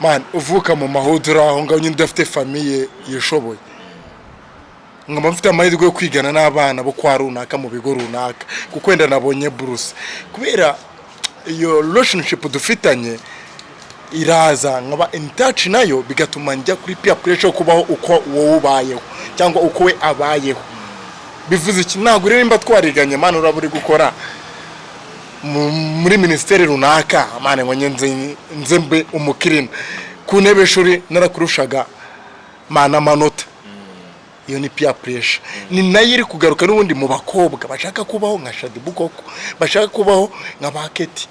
man, uvuka mu mahudura aho ngaho nyine, udafite famille yishoboye, nkaba mfite amahirwe yo kwigana n'abana bo kwa runaka mu bigo runaka, kuko wenda nabonye buruse, kubera iyo relationship dufitanye iraza nkaba in touch nayo, bigatuma njya kuri peer pressure yo kubaho uko wowe ubayeho cyangwa uko we abayeho. Bivuze iki? Ntabwo rero nimba twariganye, man, uraba uri gukora muri minisiteri runaka, man, ngo nze nze mbe umukirina ku ntebe y'ishuri narakurushaga, man, amanota. Iyo ni peer pressure, ni nayo iri kugaruka n'ubundi mu bakobwa bashaka kubaho nka Shaddyboo koko, bashaka kubaho nka ba Keti,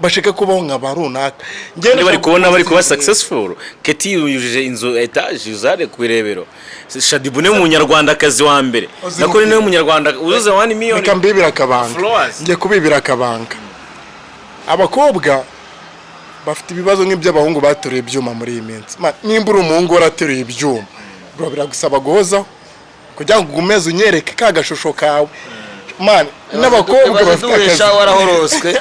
bashaka kubaho nka ba runaka. Njyewe Kandi bari nashaka kubona bari kuba kuba successful. Keti yujuje inzu etaje uzare ku Irebero. Shaddyboo niwe munyarwandakazi wa mbere. Uzi Nako ni niwe munyarwanda wuzuze 1 million Reka mbibire akabanga. followers. Ngiye kubibira akabanga. Abakobwa bafite ibibazo nk'iby'abahungu bateruye ibyuma muri iyi minsi. Nimba uri umuhungu warateruye ibyuma, bro, biragusaba guhozaho kugira ngo ugumeze unyereke ka gashusho kawe, man. N'abakobwa bafite akazi. Warahoroswe,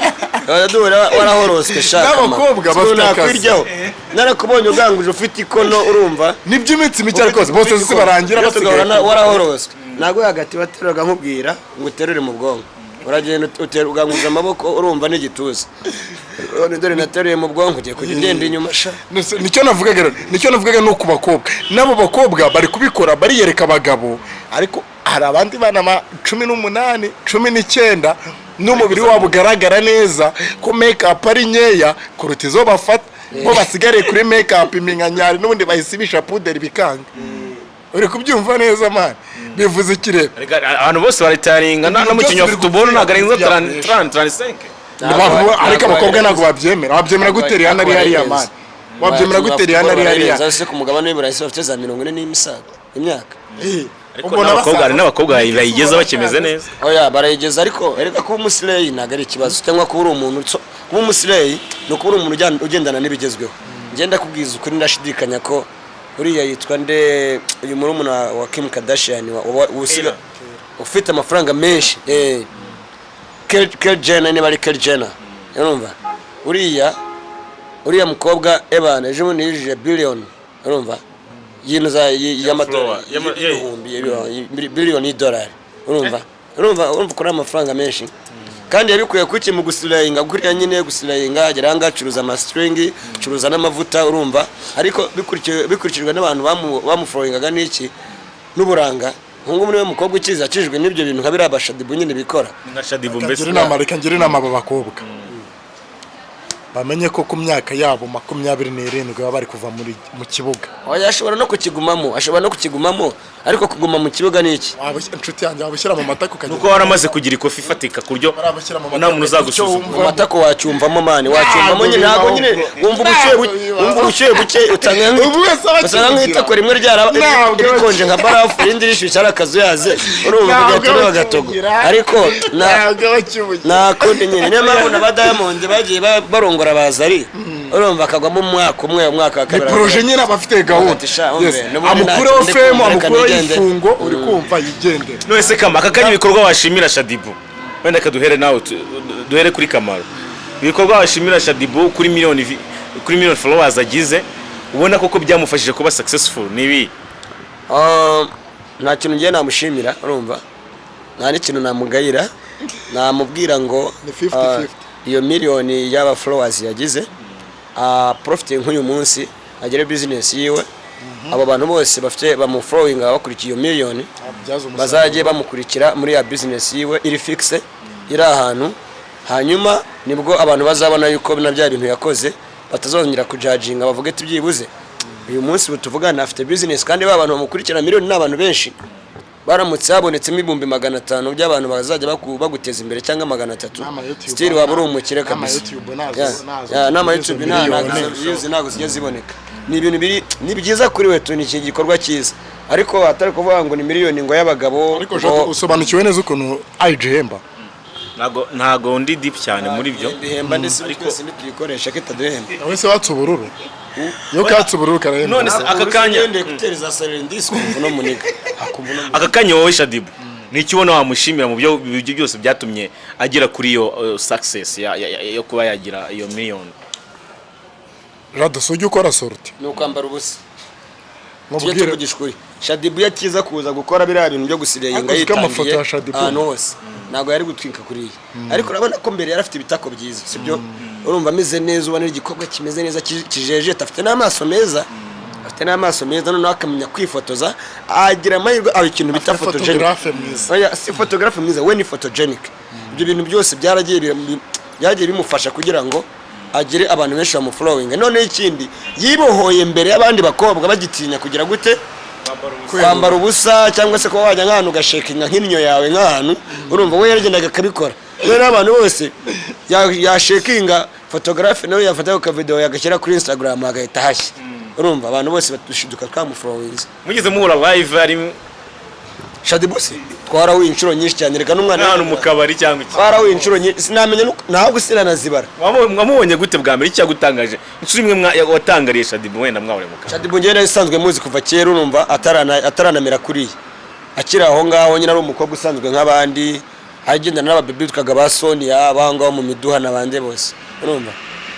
warahoroswe shaka. N'abakobwa bafite akazi. Nakwiryaho narakubonye uganguje ufite ikono, urumva? N'iby'iminsi mike, ariko bose si barangira Iyo basigaye. tugahura warahoroswe, ntabwo hagati wateruraga nkubwira ngo uterure mu bwonko, uragenda utera uganguza amaboko, urumva, n'igituza. None dore nateruye mu bwonko, ugiye kujya ugenda inyuma sha. Nicyo navugaga rero, nicyo navugaga ni ku bakobwa. N'abo bakobwa bari kubikora, bariyereka abagabo, ariko hari abandi bana ma 18, 19, n'umubiri wabo ugaragara neza ko make up ari nkeya kuruta izo bafata, bo basigariye kuri make up iminkanyari, n'ubundi bayisibisha puderi bikanga. Uri kubyumva neza, man? Bivuze iki rero? Erega abantu bose baritaringa Ibintu n'umukinnyi wa byose biri football ntabwo arenza gupfira. 30, 35. Ariko abakobwa ntabwo babyemera. Wabyemera gute Rihanna ari hariya, man? Wabyemera gute Rihanna ari hariya? Se ku mugabane w'i Burayi se bafite za 40 n'imisago imyaka? Ariko n'abakobwa, hari n'abakobwa bayigeza bakimeze neza. Oya, barayigeza, ariko erega kuba umuslay ntabwo ari ikibazo, cyangwa kuba uri umuntu kuba umuslay ni ukuba uri umuntu ugendana n'ibigezweho. Ngenda kubwiza ukuri, ndashidikanya ko uriya yitwa nde, uyu murumuna wa Kim Kardashian ufite amafaranga menshi, Kylie Jenner, niba ari Kylie Jenner, urumva, uriya mukobwa ebana ejo bundi yujuje billion, urumva, yinuza y'amadolari ibihumbi biliyoni y'idolari, urumva ko ari amafaranga menshi. Kandi yabikuye kuki? Mu guslayinga kuriya nyine, guslayinga, agera ahangaha acuruza amasitingi, acuruza n'amavuta, urumva, ariko bikurikijwe n'abantu bamufollowingaga n'iki n'uburanga. Nk'ubu niwe mukobwa ukize akijijwe n'ibyo bintu nka biriya ba Shaddyboo nyine bikora. Nka Shaddyboo mbese. Ngira inama, reka ngire inama aba bakobwa. Bamenye ko ku myaka yabo 27 baba bari kuva mu kibuga. Oya, ashobora no kukigumamo, ashobora no kukigumamo, ariko kuguma mu kibuga ni iki? Inshuti yanjye, wabushyira mu matako ukagenda. Nuko waramaze kugira ikofi ifatika ku buryo Barabashyira mu nta muntu matako, uzagusuzugura. Mu matako wacyumvamo, man, wacyumvamo nyine. Ntabwo nyine wumva ubushyuhe wumva ubushyuhe buke, utanga Ubu wese aba usanga akivugira. nk'itako rimwe ryara Ntabwo rikonje nka barafu, irindi rishyushye ari akazuyaze, urumva, Ntabwo bigahita biba agatogo. bakivugira. Ariko na Ntabwo bakivugira. Nta kundi nyine, niyo mpamvu na ba Diamond bagiye barongora bazari, urumva, akagwamo umwaka umwe, umwaka wa Ni kabiri. projet nyine, aba afite gahunda. Ati, "Sha, umve, Yes. n'ubundi Amukureho ntacyo ndi fame, kumva, reka amukureho nigendere." ifungo, uri kumva, yigendere. None se Kama, aka kanya ibikorwa washimira Shaddyboo, wenda kaduhere nawe, duhere kuri Kamaro, ibikorwa washimira Shaddyboo kuri miliyoni followers agize, ubona koko byamufashije kuba successful, ni ibi? Ah, nta kintu ngiye namushimira, urumva, nta n'ikintu namugayira, namubwira ngo Ni 50-50. iyo miliyoni y'aba followers yagize, profit nk'uyu munsi agere business yiwe, abo bantu bose bafite bamufollowinga, bakurikiye iyo miliyoni, Abyaza umusaruro. bazajye bamukurikira muri ya business yiwe iri fixe, iri ahantu. Hanyuma nibwo abantu bazabona yuko na bya bintu yakoze batazongera kujajinga, bavuge ati byibuze uyu munsi ubu tuvugana afite business. Kandi ba bantu bamukurikira miliyoni ni abantu benshi. Baramutse habonetsemo 500,000 by'abantu bazajya baguteza imbere, cyangwa 300, N'ama YouTube still waba uri umukire n'ama kabisa. YouTube nazo- nazo Yeah, n'ama izo YouTube miliyoni. Ntago views ntabwo zijya ziboneka. Ni ibintu biri, ni byiza kuri we tu, ni iki gikorwa cyiza, ariko atari kuvuga ngo ni miliyoni ngo y'abagabo. Ariko ngo Jado, usobanukiwe neza ukuntu IG ihemba? Ntago ndi deep cyane muri byo. Bihemba ndetse twese ntituyikoresha ko itaduhemba. Wowe se watse ubururu, iyo katse ubururu karahemba. None se aka kanya Yendeye kuteri za Sarendisi, kumva no muniga akumva no Aka kanya wowe Shaddyboo, ni iki ubona wamushimira mu byo byose byatumye agera kuri iyo success yo kuba yagira iyo miliyoni? Jado, si ujya ukora sortie? Ni ukwambara ubusa. Tujye Mubwire. tuvugisha ukuri, Shaddyboo iyo akiza kuza gukora biriya bintu byo gusireyenga Ariko uziko amafoto yitangiye ya Shaddyboo. ahantu hose, ntabwo yari gutwika kuriya. Ariko urabona ko mbere yari afite ibitako byiza, sibyo? Urumva ameze neza, ubona igikorwa kimeze neza, kijejeta, afite n'amaso meza, afite n'amaso meza. Noneho akamenya kwifotoza, agira amahirwe aba ikintu bita Afite photogenic. photographe mwiza. Oya, si photographe mwiza we, ni photogenic. Ibyo bintu byose byaragiye byagiye bimufasha kugira ngo agire abantu benshi bamufollowinga. Noneho ikindi, yibohoye mbere y'abandi bakobwa bagitinya kugira gute, kwambara ubusa, cyangwa se kuba wajya nk'ahantu ugashekinga nk'innyo yawe nk'ahantu, urumva, we yaragendaga akabikora. Noneho abantu bose yashekinga, photographe nawe yafata ku kavidewo yagashyira kuri Instagram, agahita hashya. Urumva, abantu bose batushiduka twamufollowinze. Mugeze muhura live ari Shaddyboo se twarahuye inshuro nyinshi cyane, reka n'umwana. N'ahantu mu kabari cyangwa iki? Twarahuye inshuro nyinshi, sinamenya ntabwo sinanazibara. Mwamubonye gute bwa mbere? Icyagutangaje inshuro imwe watangariye Shaddyboo, wenda mwahuriye mu kabari? Shaddyboo njyewe nari isanzwe muzi kuva kera, urumva, ataranamera kuriya, akiri aho ngaho nyine ari umukobwa usanzwe nk'abandi, agendana n'ababebi bitwaga ba Sonia baho ngaho mu miduha n'abandi bose, urumva,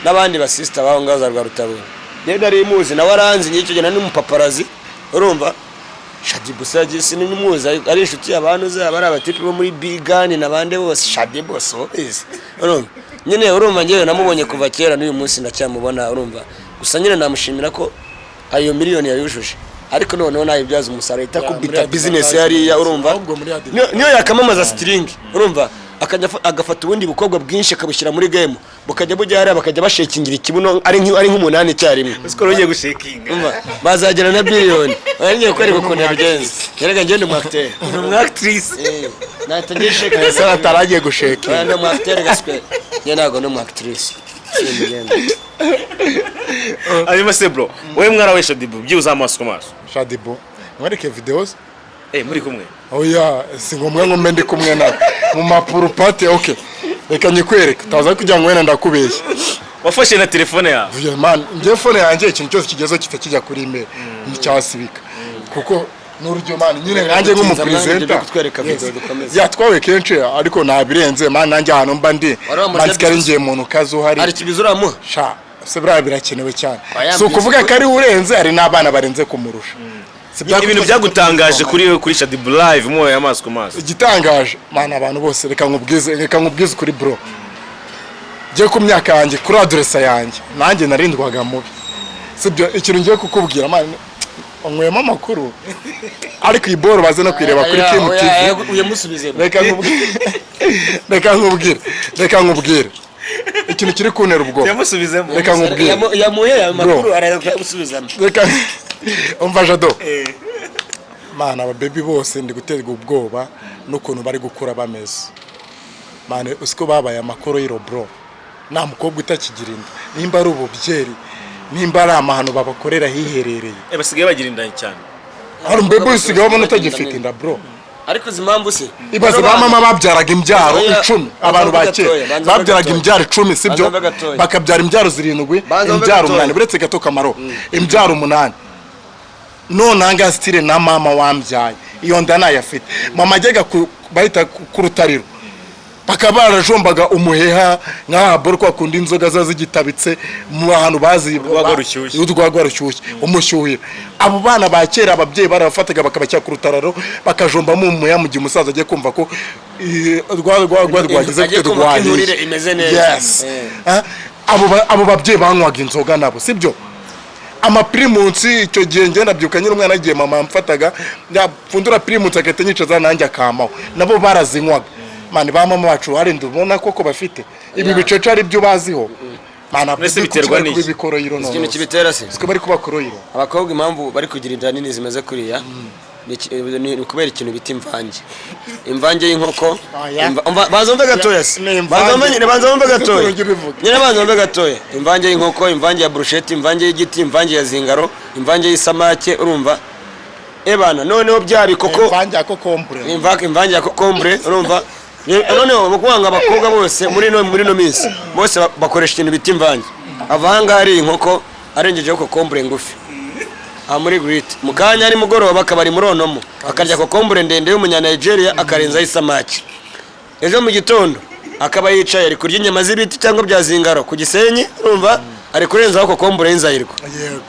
n'abandi basisita baho ngaho za Rwarutabura. Njyewe nari muzi, nawe aranzi nyine, icyo gihe nari n'umupaparazi, urumva. Shaddyboo se yagiye sinimuzi, ari inshuti y'abantu zaba ari abatipe bo muri bigani n'abandi bose. Shaddyboo so bizi, urumva nyine, urumva, njyewe namubonye kuva kera, n'uyu munsi ndacyamubona, urumva. Gusa nyine namushimira ko ayo miliyoni yayujuje, ariko noneho nayibyaza umusaruro, ihita Ya, kubita muri business hariya, urumva. Ahubwo muri Niyo yakamamaza string, urumva, akajya agafata ubundi bukobwa bwinshi akabushyira muri game, bukajya bujya hariya bakajya bashekingira ikibuno ari nk'umunani icyarimwe. Siko ugiye gushekinga? Umva, bazagera na biliyoni. Ngiye kwereka ukuntu yabigenza. Yerega ngende umu acteur. Ni umu actrice. Eh, nahita ngiye sheka. Ese ataragiye gusheka? Oya, ndi umu acteur gaswe. Njye ntabwo ndi umu actrice. Simbigenda. Hanyuma se bro, wowe mwarawe Shaddyboo byibuze amaso ku maso? Shaddyboo mwereke videos. Eh, muri kumwe? Oya, si ngombwa ngo mbe ndi kumwe nawe mu mapuru pate. Okay, reka nyikwereke, utaza kugira ngo wenda ndakubeshya. Wafashe na telefone yawe? Vuga, man, njye phone yanjye ikintu cyose kigezeho kita kijya kuri email nticyasibika, kuko n'urugero, man, nyine nkanjye nk'umupresenter. Byo kutwereka video, dukomeze. Yatwawe kenshi, ariko ntabirenze, man. Nanjye ahantu mba ndi Wari wamurya man, sikari biscuits? ngiye muntu kazi uhari. Hari ikibizo uramuha? Sha se, buriya birakenewe cyane. Oya, Si ukuvuga ko ari urenze, hari n'abana barenze kumurusha. Si Ibintu byagutangaje kuri we, kuri Shaddyboo live, muhoye amaso ku maso? Igitangaje, man, abantu bose, reka nkubwize kuri bro, njye ku myaka yanjye, kuri adresa yanjye, nanjye narindwaga mubi, sibyo? Ikintu ngiye kukubwira, man, unywemo amakuru, ariko iyi boro baze no kuyireba kuri Oya, Kim oya, TV. Oya, uyamusubize. Reka nkubwire, reka nkubwire, reka nkubwire. Ikintu kiri kuntera ubwoba. Yamusubizemo. Reka nkubwire. Yamuhe ayo makuru. Bro. Araza kuyagusubizamo. Reka, umva Jado. Mana, ababebi bose ndi guterwa ubwoba n'ukuntu bari gukura bameze. Man, uziko babaye amakoroyiro, bro? Nta mukobwa utakigira inda. Nimba ari ububyeri, nimba ari amahano babakorera hiherereye. Basigaye bagira inda cyane. Hari umubebe usigaye ubona utagifite inda, bro. Ariko uzi impamvu se? Ibaze ba mama babyaraga imbyaro Oya, 10. banza Abantu ba wumve kera gatoya, banza wumve babyaraga gatoya. imbyaro 10, sibyo? Banza wumve gatoya. Bakabyara imbyaro 7, Banza wumve imbyaro gatoya. 8. Uretse gato, kamaro, imbyaro 8. None ahangaha sitire na mama wambyaye iyo nda nayafite. Mama ajyaga bahita ku rutariro, bakaba barajombaga umuheha nk'aha boro, kwa kundi inzoga ziba zigitabitse mu hantu bazi. Urwagwa rushyushye. Urwagwa rushyushye, umushyuhira. Abo bana ba kera, ababyeyi barabafataga bakabashyira ku rutararo, bakajombamo umuheha mu gihe umusaza agiye kumva ko rwa rwagize Agiye gute, kumva ko rwahiye. inturire imeze neza. Yes. Ah, abo babyeyi banywaga inzoga nabo, sibyo? Ama Primus icyo gihe, njye ndabyuka nyine umwana, agiye mama yamfataga, yapfundura Primus agahita anyicaza nanjye akamaho. Nabo barazinywaga. Man, ba mama bacu hari ubona koko bafite ibi bicece ari byo baziho, man. Mbese biterwa n'iki? Ibikoroyiro. Ikintu kibitera se? Siko bari kuba koroyiro. Abakobwa impamvu bari kugira inda nini zimeze kuriya ni ukubera ikintu bita imvange, imvange y'inkoko. Oya. Banza wumve gatoya se. Ni imvange. Banza wumve nyine, banza wumve gatoya. Ujye ubivuga. Nyine banza wumve gatoya. Imvange y'inkoko, imvange ya burusheti, imvange y'igiti, imvange ya zingaro, imvange y'isamake, urumva ebana? Noneho bya bikoko. Imvange ya kokombure. Imvange ya kokombure, urumva? Noneho mu kuvuga ngo abakobwa bose muri no minsi bose bakoresha ikintu bita imvange. Ava ahangaha ari inkoko, arengejeho kokombure ngufi aha muri giriti, mu kanya ari mugoroba akaba ari muri onomo, akarya kokombure ndende y'umunyanigeria, akarenzaho isamaki. Ejo mu gitondo akaba yicaye ari kurya inyama z'ibiti cyangwa bya zingaro ku Gisenyi, urumva, ari kurenzaho kokombure y'inzayirwa.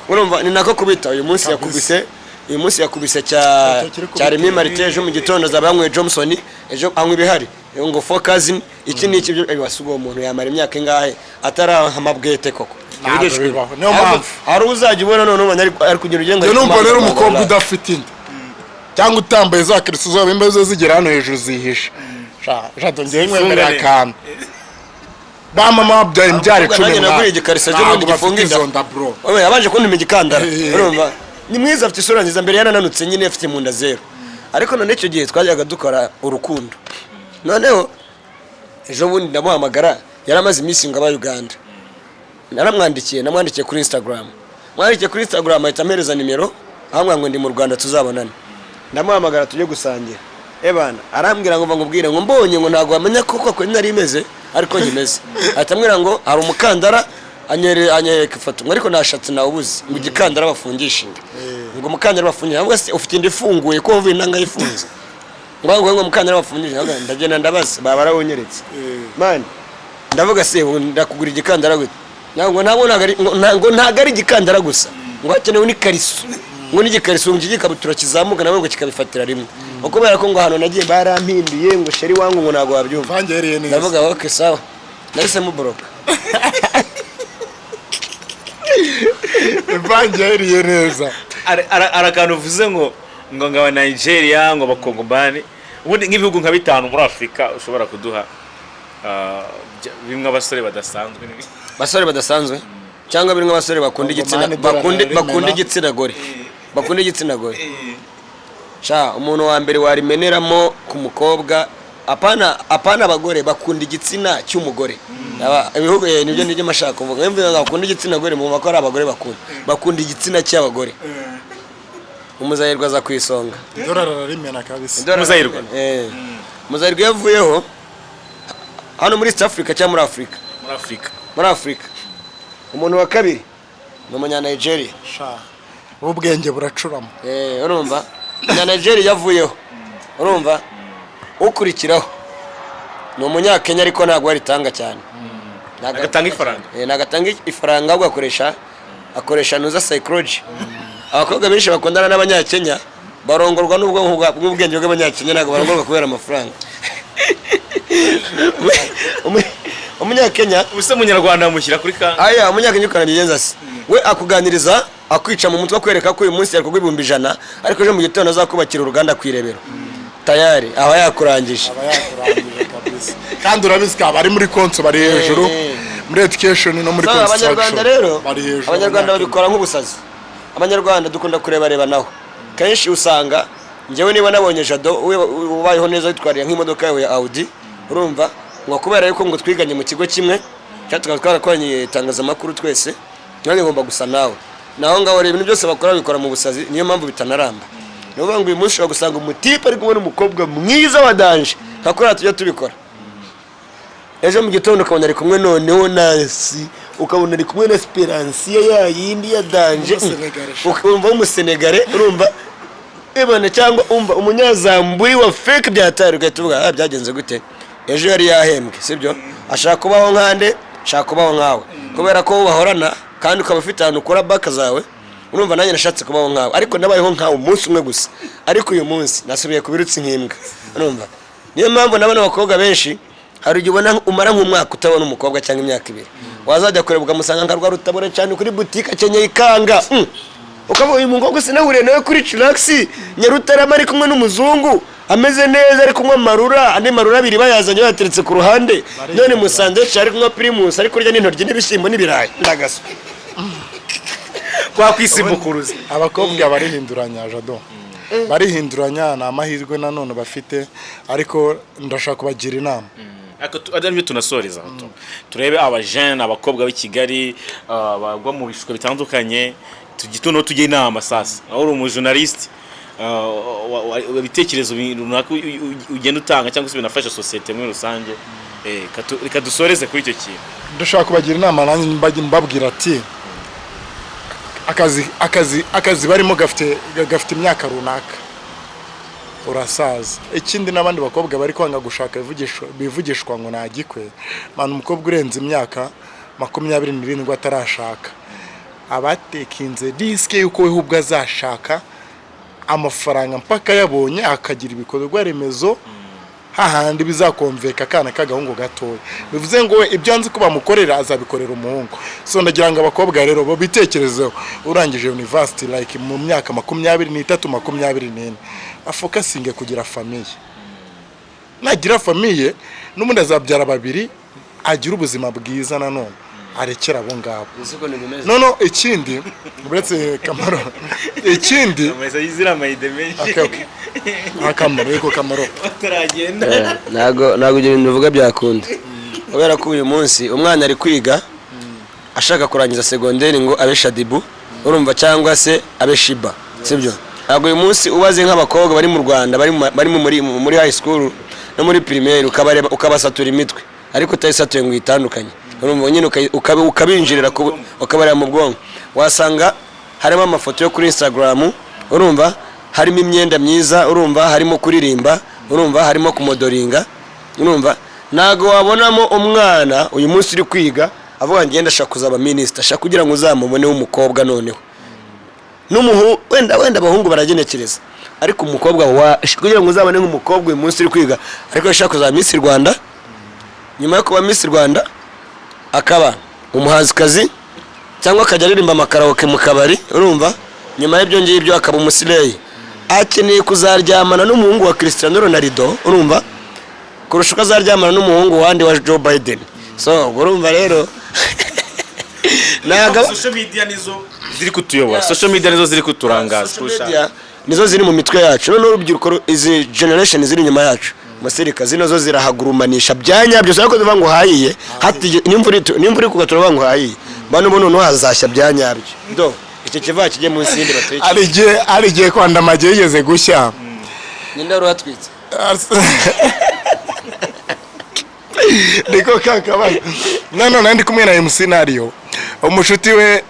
Urumva, ni nako kubita. Uyu munsi yakubise, uyu munsi yakubise cya Cyo kiri cya Remy Martin, ejo mu gitondo azaba yanyweye Johnson, ejo anywa ibihari ngo four cousin, iki n'iki. Ibyo wasuga, uwo muntu yamara imyaka ingahe ataraha amabwete koko? Ntabwo bibaho. Niyo mpamvu. Hari uzajya ubona none ubona ari kugira ugenda. Njye numva rero umukobwa udafite inda cyangwa utambaye za kariso zaba imba zo zigera hano hejuru zihishe. Jado, ngewe nkwemerera akantu: ba mama babyaye imbyaro 10, Nanjye naguriye igikariso ejo bundi ntabwo bafite gifunga inda. izo nda, bro. Oye, yabanje kuntuma igikandara. Urumva, ni mwiza, afite isura nziza, mbere yarananutse nyine, afite mu nda zero. Ariko none icyo gihe twajyaga dukora urukundo. Noneho ejo bundi ndamuhamagara, yari amaze iminsi ngo aba Uganda. Naramwandikiye, namwandikiye kuri Instagram, mwandikiye kuri Instagram, ahita ampereza nimero, ahambwira ngo ndi mu Rwanda tuzabonane. Ndamuhamagara tujye gusangira. Ebana, arambwira ngo nkubwire ngo mbonye ngo ntabwo wamenya koko ko nari imeze, ariko nkimeze. Ahita ambwira ngo hari umukandara, anyereka ifoto, ngo ariko nashatse nawubuze, ngo igikandara bafungisha inda, ngo umukandara bafungisha. Ahubwo se ufite inda ifunguye ko wumva inanga yifunze? Ngo umukandara bafungisha. Ndavuga, ndagenda ndabaza, baba barawunyeretse. Man, ndavuga se ubu ndakugura igikandara gute? Ntabwo ntabwo ari igikandara gusa, ngo hakenewe n'ikariso, ngo n'igikariso, ngo igikabutura kizamuka nawe ngo kikabifatira rimwe, ngo kubera ko ngo ahantu nagiye barampinduye, ngo chéri wangu, ngo ntabwo wabyumva. Mvange yariye neza. Ndavuga ok, sawa, nahise muboroka. Imvange yariye neza. Hari akantu uvuze ngo aba Nigeria, ngo abakongomani. Ubundi nk'ibihugu nka bitanu muri Afurika ushobora kuduha, bimwe abasore badasanzwe? Basore badasanzwe cyangwa birimo abasore bakunda igitsina Kongomani, dore ararimena. Bakunda igitsina gore, bakunda igitsina gore. Sha, umuntu wa mbere warimeneramo ku mukobwa, apana abagore bakunda igitsina cy'umugore. Ibihugu, nibyo mashaka kuvuga. Mvuga ngo bakunda igitsina gore, mu ko ari abagore bakunda igitsina cy'abagore. Umuzayirwa aza ku isonga. Idolari ararimena kabisa. Umuzayirwa? Umuzayirwa iyo avuyeho hano muri East Africa cyangwa muri Afurika? Muri Afurika. Muri Afurika umuntu wa kabiri ni umunyanigeria. Sha, ubwenge buracurama. Urumva, umunyanigeria yavuyeho, urumva ukurikiraho ni umunyakenya, ariko ntabwo aritanga cyane. Agatanga ifaranga? Ntabwo atanga ifaranga, ahubwo akoresha nuza psychology. Abakobwa benshi bakundana n'abanyakenya barongorwa n'ubwonko bw'ubwenge bw'abanyakenya, ntabwo barongorwa kubera amafaranga. Umunyakenya. Ubuse munyarwanda bamushyira kuri ka Aya, umunyakenya ukanabigenza se, we akuganiriza akwica mu mutwe, akwereka ko uyu munsi yakugwa 100,000, ariko ejo mu gitondo azakubakira uruganda ku Irebero. Tayari aba yakurangije. Aba yakurangije kabisa, kandi urabizi ko abari muri konso bari hejuru. Muri education no muri So, abanyarwanda construction rero, bari hejuru. abanyarwanda babikora nk'ubusazi. Abanyarwanda dukunda kurebareba naho kenshi usanga njyewe niba nabonye Jado ubayeho neza, witwariye nk'imodoka yawe ya Audi, urumva, ngo kubera yuko ngo twiganye mu kigo kimwe cyangwa tukaba twarakoranye itangazamakuru twese, nanjye ngomba gusa nawe. Naho ngaho rero ibintu byose bakora babikora mu busazi, niyo mpamvu bitanaramba. Ni ukuvuga ngo uyu munsi ushobora gusanga umutipe ari kumwe n'umukobwa mwiza wa danger nka kuriya tujya tubikora, ejo mu gitondo ukabona ari kumwe noneho nasi, ukabona ari kumwe na Speransiya ya yindi ya danger. Umusenegare. Ukumva w'umusenegare, urumva, ibone cyangwa umva umunyazamburi wa fake byatari, ugahita uvuga: "Ah, byagenze gute?" Ejo yari yahembwe, sibyo? Ashaka kubaho nkande, ashaka kubaho nkawe, kubera ko bahorana kandi ukaba ufite ahantu ukora baka zawe. Urumva, nanjye nashatse kubaho nkawe, ariko nabayeho nkawe umunsi umwe gusa, ariko uyu munsi nasubiye ku birutsi nk'imbwa. Urumva, niyo mpamvu nabona abakobwa benshi, hari igihe ubona umara nk'umwaka utabona umukobwa cyangwa imyaka 2, wazajya kureba ukamusanga nka rwa rutabura cyane kuri butike akenyeye ikanga. Ukavuga: "Uyu mukobwa sinahuriye nawe kuri Chillax Nyarutarama ari kumwe n'umuzungu, ameze neza, ari kunywa amarura, andi marura abiri bayazanye bayateretse ku ruhande, none musanze ari kunywa Primus, ari kurya n'intoryi n'ibishyimbo n'ibirayi?" Ndagaso. Kwa kwisimbukuruza. Abakobwa barihinduranya, Jado, barihinduranya. Ni amahirwe nanone bafite, ariko ndashaka kubagira inama. Ariko ari byo tunasoreza aho turebe abajene, abakobwa b'i Kigali bagwa mu bishuko bitandukanye, tugitondo tujye inama. Sasa aho uri umujournaliste, ibitekerezo runaka ugenda utanga cyangwa se binafasha sosiyete muri rusange. Reka dusoreze kuri icyo kintu. Ndashaka kubagira inama nanjye mbabwira ati akazi barimo gafite imyaka runaka, urasaza. Ikindi, n'abandi bakobwa bari kwanga gushaka bivugishwa ngo nagikwe mwana. Umukobwa urenze imyaka 27 atarashaka abatekinze risk y'uko we ubwo azashaka amafaranga mpaka yabonye, akagira ibikorwa remezo hahandi bizakomveka akana k'agahungu gatoya. Bivuze ngo we ibyo nzi ko bamukorera azabikorera umuhungu. So ndagira ngo abakobwa rero bo bitekerezeho. Urangije university like mu myaka 23, 24, afocusinge kugira famille. Nagira famille n'ubundi azabyara babiri, agira ubuzima bwiza, nanone arekera abo ngabo. Noneho ikindi, uretse Kamaro, ikindi yizira amayide menshi. Okay. Akamaro yuko Kamaro bataragenda. Ntabwo ibyo bintu uvuga byakunda, kubera ko uyu munsi umwana ari kwiga ashaka kurangiza segonderi ngo abe Shaddyboo, urumva, cyangwa se abe Sheebah, sibyo? Ntabwo uyu munsi ubaze nk'abakobwa bari mu Rwanda bari muri high school no muri primaire, ukabareba ukabasatura imitwe, ariko utayisatuye ngo uyitandukanye, urumva nyine, ukabinjirira ukabareba mu bwonko, wasanga harimo amafoto yo kuri Instagram, urumva, harimo imyenda myiza, urumva, harimo kuririmba, urumva, harimo kumodelinga. Urumva, ntabwo wabonamo umwana uyu munsi uri kwiga avuga ngo ngenda ashaka kuzaba minisita, ashaka kugira ngo uzamubone w'umukobwa. Noneho n'umuhungu, wenda abahungu baragenekereza, ariko umukobwa wa kugira ngo uzabone nk'umukobwa uyu munsi uri kwiga ariko ashaka kuzaba Miss Rwanda, nyuma yo kuba Miss Rwanda akaba umuhanzikazi cyangwa akajya aririmba amakaraoke mu kabari, urumva, nyuma y'ibyo ngibyo akaba umusireyi, akeneye kuzaryamana n'umuhungu wa Cristiano Ronaldo, urumva, kurusha uko azaryamana n'umuhungu wandi wa Joe Biden. So ubwo urumva rero ntabwo Social media nizo ziri kutuyobora, social media nizo ziri kuturangaza. Social media nizo ziri mu mitwe yacu. Noneho urubyiruko izi generation ziri inyuma yacu masirika zino zo zirahagurumanisha bya nyabyo. Ariko tuvuga ngo hayiye hati nimba uri kugatura bavuga ngo hayiye bano ubu noneho hazashya bya nyabyo. Do icyo kiva kijye munsi y'indi batwike. Hari igihe kwanda amagi yigeze gushya. Ninde wari uhatwitse? Niko kakabazo. None ndi kumwe na MC Nario, umushuti we,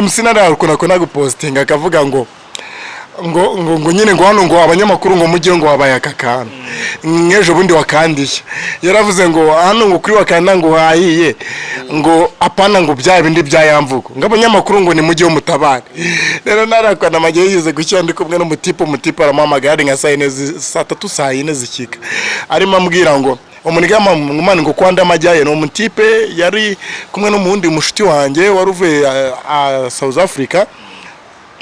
MC Nario akunda akunda gupostinga akavuga ngo nyine ngo hano ngo abanyamakuru ngo mujye ngo wabaye aka kantu nk'ejo bundi wakandiye. Yaravuze ngo hano ngo kuri wakanda ngo hahiye, ngo apana ngo bya bindi bya ya mvugo, ngo abanyamakuru ngo nimujye mutabare. Rero narakwana amajye yigeze gushyira, ndi kumwe n'umutipe, umutipe aramuhamagara ari nka saa yine saa tatu, saa yine zikika, arimo ambwira ngo umuniga mani ngo kwanda amajyaye. Ni umutipe yari kumwe n'umundi mushuti wanjye wari uvuye South Africa,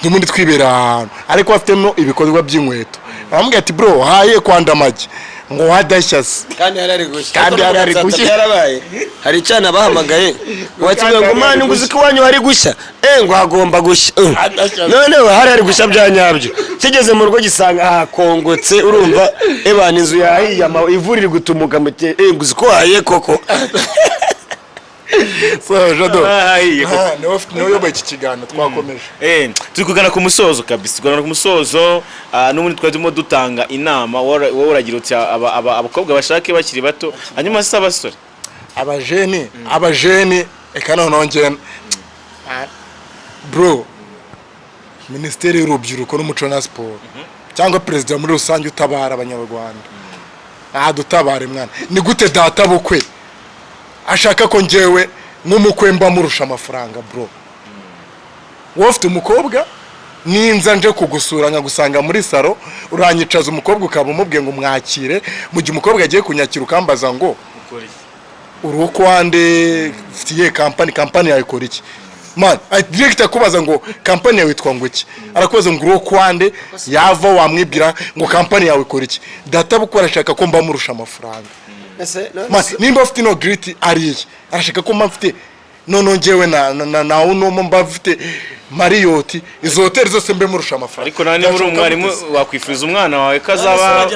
n'ubundi twibera ahantu, ariko afitemo ibikorwa by'inkweto. Aramubwira ati: "Bro, haye kwanda amagi." Ngo wadashya se? Kandi hari ari gushya. Kandi hari ari gushya. Byarabaye, hari icyana bahamagaye wakibwira ngo Kandi hari mani ngo uzi gushya. ko iwanyu hari gushya, ngo hagomba gushya. Adashya. Noneho hari gushya bya nyabyo, kigeze mu rugo gisanga hakongotse, urumva, ebana inzu yahiye, ivu riri gutumuka mu ngo uzi ko wahaye koko. So Jado, Ahahiye koko. Ah, niwe uyoboye iki kiganiro, twakomeje. Turi kugana ku musozo kabisa, tugana ku musozo. N'ubundi twari turimo dutanga inama. Wowe uragira uti abakobwa bashake bakiri bato, hanyuma se abasore? Abajeni, reka noneho ngende, bro. Minisiteri y'Urubyiruko n'Umuco na Siporo, cyangwa perezida muri rusange utabara Abanyarwanda, dutabare mwana. Ni gute data bukwe ashaka ko njyewe nk'umukwe mba murusha amafaranga? Bro, wowe ufite umukobwa, ninza nje kugusura nkagusanga muri salo, uranyicaza umukobwa, ukaba umubwiye ngo mwakire. Mu gihe umukobwa agiye kunyakira, ukambaza ngo uri uko wande, ufite iyihe kampani, kampani yawe ikora iki? Man, direct akubaza ngo kampani yawe yitwa ngo iki, arakubaza ngo uri uko wande, yava wamwibwira ngo kampani yawe ikora iki. Data bukwe arashaka ko mba murusha amafaranga. Man, nimba afite ino giriti ariye, arashaka ko mba mfite noneho njyewe na unomo mba mfite Marriott, izo hoteli zose mbe murusha amafaranga. Ariko nawe niba uri Byashoboka umwarimu, gute se? wakwifuza umwana wawe ko azaba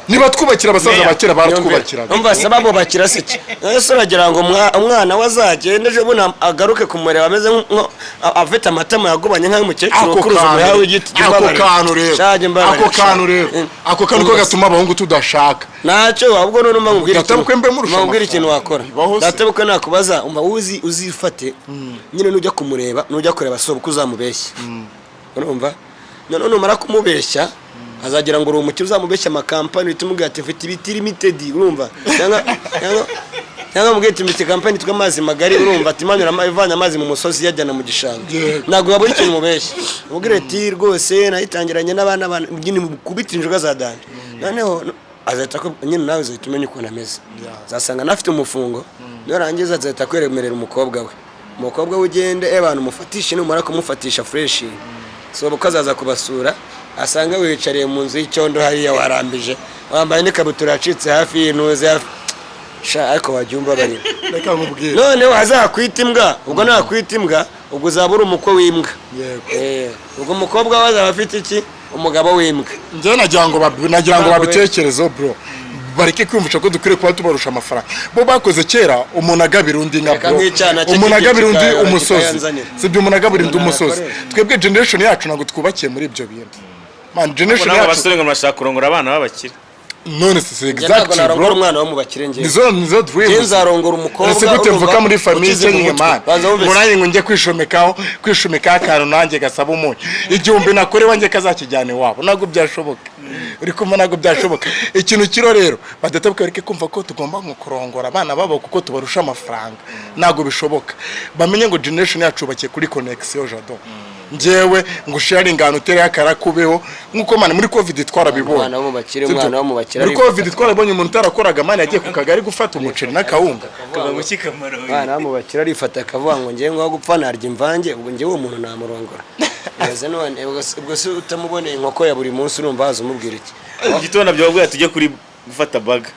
Niba twubakira abasaza ba kera, baratwubakiraga. Umva se, babubakira se iki? Ese uragira ngo umwana we azagende ejo bundi agaruke kumureba ameze afite amatama yagubanye nk'ay'umukecuru Ako ukuruza kantu, umuheha w'igiti? Jya ako umbabarira. kantu rero, Sha, jya umbabarira, ako kantu sha. rero, ako kantu ko gatuma abahungu tudashaka. Ntacyo, ahubwo none umva nkubwire Data ikintu, bukwe mbe murusha umva nkubwire ikintu amafaranga. wakora. Bibaho se? Data bukwe nakubaza, umva, uzi uzifate nyine, nujya kumureba, nujya kureba sobukwe uzamubeshya, urumva? Noneho numara kumubeshya azagira ngo uri umukire, uzamubeshya amakampani, uhite umubwira ati mfite Ibiti Limited, urumva? Cyangwa mubwira ati mfite kampani yitwa Amazi Magari, urumva? Ati manura ivanye amazi mu musozi iyajyana mu gishanga. Ntabwo wabura ikintu umubeshya, umubwire ati rwose nayitangiranye n'abana nyine kubita inzoga za danger. Noneho azahita nyine nawe uzahita umenya ukuntu ameze, uzasanga anafite umufungo. Nurangiza azahita akwemerera umukobwa we, umukobwa we ugende abantu umufatishe. Numara kumufatisha fresh, sobuka azaza kubasura asanga wicariye mu nzu y'icyondo hariya, warambije, wambaye n'ikabutura yacitse hafi y'intuze hafi sha, ariko wajya umbabarira. Reka nkubwire. Noneho azakwita imbwa, ubwo nakwita imbwa, ubwo uzaba uri umukwe w'imbwa. Yego. Ubwo umukobwa we azaba afite iki? Umugabo w'imbwa. Njyewe nagira ngo babitekerezeho, bro, bareke kwiyumvisha ko dukwiriye kuba tubarusha amafaranga. Bo bakoze kera umuntu agabira undi nka, Reka bro, nk'icyana cye umuntu kigiye agabira undi umusozi. kikayanzanira. Sibyo, umuntu agabira undi Umuntu umusozi. arakoresha. Twebwe generation yacu ntabwo twubakiye muri ibyo bintu, man, generation Nabo yacu. abasore ngo murashaka kurongora abana b'abakire. None se Njye ntabwo exactly, narongora bro. umwana wo mu bakire njyewe. Nizo Njye dreams. nzarongora umukobwa, Ese gute urumva, mvuka muri famille ukize mu ikennye, mutwe. man, Banza wumve ngo se. nanjye ngo njye kwishomekaho akantu nanjye gasaba umunyu 1000 nakore wanjye kazakijyana iwabo? Ntabwo byashoboka, uri kumva? Ntabwo byashoboka. Ikintu kiro rero, badata bareke kumva ko tugomba nko kurongora abana babo kuko tubarusha amafaranga. Ntabwo bishoboka. Bamenye ngo generation yacu yubakiye kuri connection. Jado, njyewe ngo sharinga ahantu utereye akarakubeho nk'uko, man, muri COVID twarabibonye. Umwana wo mu bakire, Sibyo? umwana wo mu bakire Muri arifata. COVID twarabonye umuntu utarakoraga, man, yagiye ku kagari gufata umuceri n'akawunga. Umwana wo mu bakire arifata akavuga ngo ngewe ngaho gupfa narya imvange. Ubwo ngewe uwo muntu namurongora? Ibaze none, ubwo se utamuboneye inkoko ya buri munsi, urumva waza umubwira iki? Mu gitondo byababwira tujye kuri gufata baga.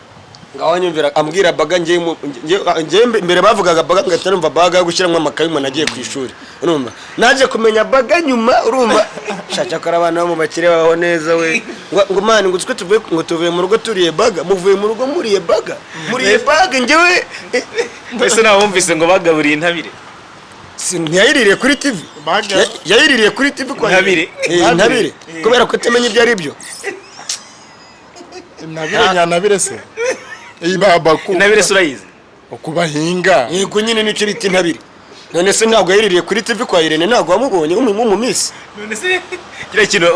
Ngaho nyumvira ambwira baga. Njyewe mbere bavugaga baga ngahita numva baga yo gushyiramo amakayi umuntu agiye ku ishuri, urumva? Naje kumenya baga nyuma, urumva? Shaka ko abana bo mu bakire babaho neza we. Ngo man, ngo twe tuvuye, ngo tuvuye mu rugo turiye baga, muvuye mu rugo muriye baga, muriye baga, njyewe Ese nawe wumvise ngo bagaburiye intabire? Ntiyayiririye kuri TV? Baga. Yayiririye kuri TV kwa Intabire. Intabire, kubera ko utamenya ibyo ari byo. Intabire nyantabire se iyi baba ku Intabire se urayizi? Uku bahinga. Yego nyine, nicyo bita intabire. None se ntabwo yayiririye kuri TV kwa Irene? Ntabwo wamubonye mu minsi? None se kiriya kintu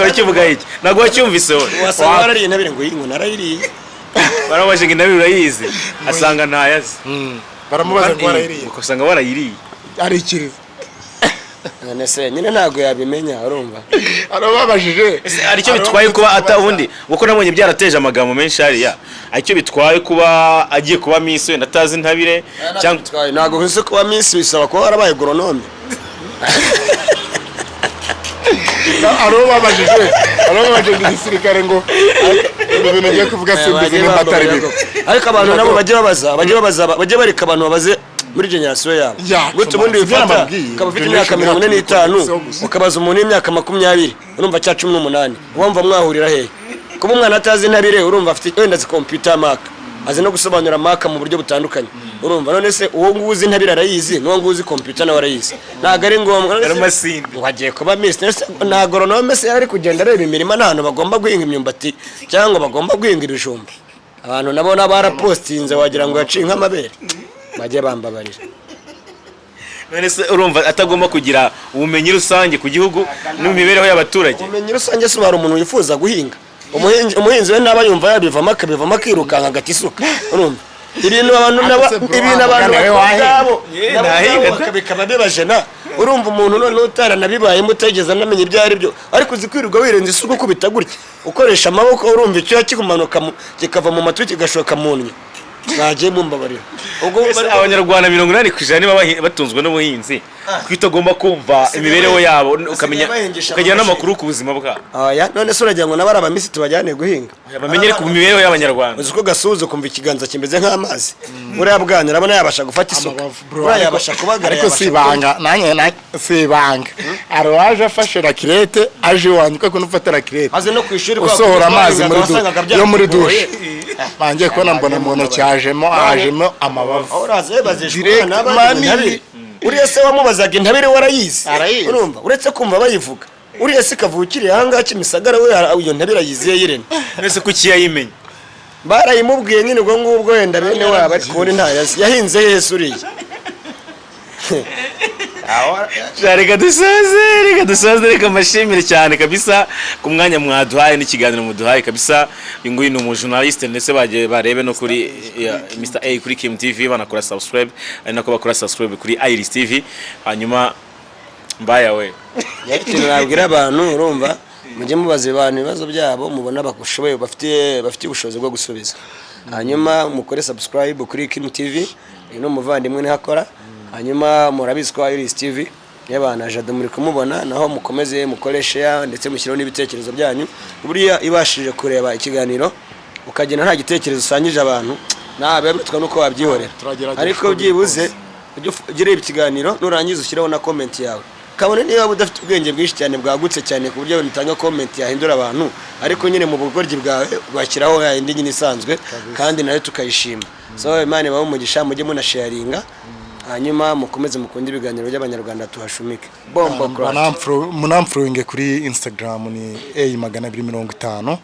wakivuga iki? Ntabwo wacyumvise wowe? Wasanga warariye intabire ngo iyi ngo narayiriye. Barabaje ngo intabire urayizi, asanga ntayazi. Baramubaza ngo warayiriye? Ugasanga warayiriye. Arikiriza. None se nyine ntabwo yabimenya, urumva? Arababajije. Ese hari icyo bitwaye kuba ata ubundi, kuko nabonye byarateje amagambo menshi hariya, hari icyo bitwaye kuba agiye kuba miss wenda atazi intabire cyangwa? Cyangwa ntabwo uzi kuba miss bisaba kuba warabaye agronome. Arababajije, arababajije igisirikare ngo Ibi bintu ngiye kuvuga simbizi Bajye nimba atari bambabarira bibi. koko. Ariko abantu nabo bajye babaza, bajye bareka abantu babaze muri generation yabo. Yacu, Gute ubundi man, wifata nababwiye. ukaba ufite imyaka Generation mirongo ine yacu n'itanu, siho gusa. ukabaza umuntu w'imyaka 20, urumva, cya 18, wumva mwahurira hehe? Kuba umwana atazi intabire, urumva, afite wenda azi computer mark, azi no gusobanura mark mu buryo butandukanye, urumva. None se uwo nguwo uzi intabire arayizi, n'uwo nguwo uzi computer nawe arayizi? Ntabwo ari ngombwa. None se- Aramasinde. Ngo agiye kuba miss? None se nta agronome se yari ari kugenda areba imirima n'ahantu bagomba guhinga imyumbati cyangwa bagomba guhinga ibijumba? Abantu nabo barapostinze, wagira ngo yaciye nk'amabere. Bajye bambabarira. None se urumva atagomba kugira ubumenyi rusange ku gihugu n'imibereho y'abaturage? Ubumenyi rusange se hari umuntu wifuza guhinga? Umuhinzi we ntaba yumva yabivamo, akabivamo akirukanka, agata isuka, urumva? Ibintu abantu naba Ariko se bro, ibintu abantu wa mugani we bakora wahinga. ubwabo Yeah, nabo nahinga ubwabo da. bikaba bibajena, urumva. Umuntu noneho utaranabibayemo, utigeze anamenya ibyo ari byo, ariko uzi kwirirwa wirenza isuka, ukubita gutya ukoresha amaboko, urumva, icyuya kikumanuka kikava mu matwi kigashoka mu nnyo. Mwagiye mumbabarira ubwo. Ese Abanyarwanda 80% niba batunzwe n'ubuhinzi, kuko utagomba kumva imibereho yabo, ukamenya, bahingisha ukagira amamashini. n'amakuru ku buzima bwabo? Oya, none se uragira ngo nabo ari abamisi tubajyane guhinga? Bamenyere ku mibereho y'Abanyarwanda. Uzi ko gasuhuza ukumva ikiganza kimeze nk'amazi? Buriya bwana urabona yabasha gufata isuka? Amabavu, bro, Buriya ariko- yabasha kubagara? Ariko Yabasha si ibanga nanjye si ibanga, hari uwaje afashe raclette, aje iwanjye kuko ufata raclette Aze no ku ishuri kwa usohora kundi amazi muri wasangaga yo muri byarakugoye. douche, bangiye kubona mbona mu ntoki hajemo amabavu. Aho uraza yabazishwa Direct umwana w'abandi manini. intabire. Uriya se wamubazaga intabire warayizi? Arayizi. Urumva, uretse kumva bayivuga, uriya se kavukiriye ahangaha Kimisagara, we iyo ntabire ayiziye yirene? Mbese kuki yayimenya? Barayimubwiye nyine ubwo ngubwo, wenda bene wabo, ariko ubundi ntayazi. Yahinze yesu uriya. Sha, reka dusoze, reka dusoze. Reka mbashimire cyane kabisa ku mwanya mwaduhaye n'ikiganiro muduhaye kabisa. Uyu nguyu ni umujournaliste, ndetse bagiye barebe no kuri ya, Mr A kuri Kim TV, banakora subscribe, ari nako bakora subscribe kuri Iris TV. Hanyuma mbaya we. Ikintu nabwira abantu, urumva, mujye mubaza abantu ibibazo byabo mubona bashoboye, bafitiye ubushobozi bwo gusubiza. Hanyuma mukore subscribe kuri Kim TV, uyu ni umuvandimwe niho akora. Hanyuma murabizi ko Iris TV y'abana Jado muri kumubona, naho mukomeze mukore share ndetse mushyireho n'ibitekerezo byanyu. Buriya ibashije kureba ikiganiro ukagenda nta gitekerezo usangije abantu, nawe bitwa nuko wabyihorera. Turagerageza Ariko uko biri byibuze kose. ujye ureba ikiganiro, nurangiza ushyireho na comment yawe, kabone niba udafite ubwenge bwinshi cyane bwagutse cyane ku buryo utanga comment yahindura abantu, ariko nyine mu bugoryi bwawe washyiraho yindi nyine isanzwe, kandi nayo tukayishima. So Imana ibahe umugisha, mujye munasharinga, hanyuma mukomeze mukunde ibiganiro by'Abanyarwanda, tuhashumike bombo crash. Munamfollowinge kuri Instagram ni A 250,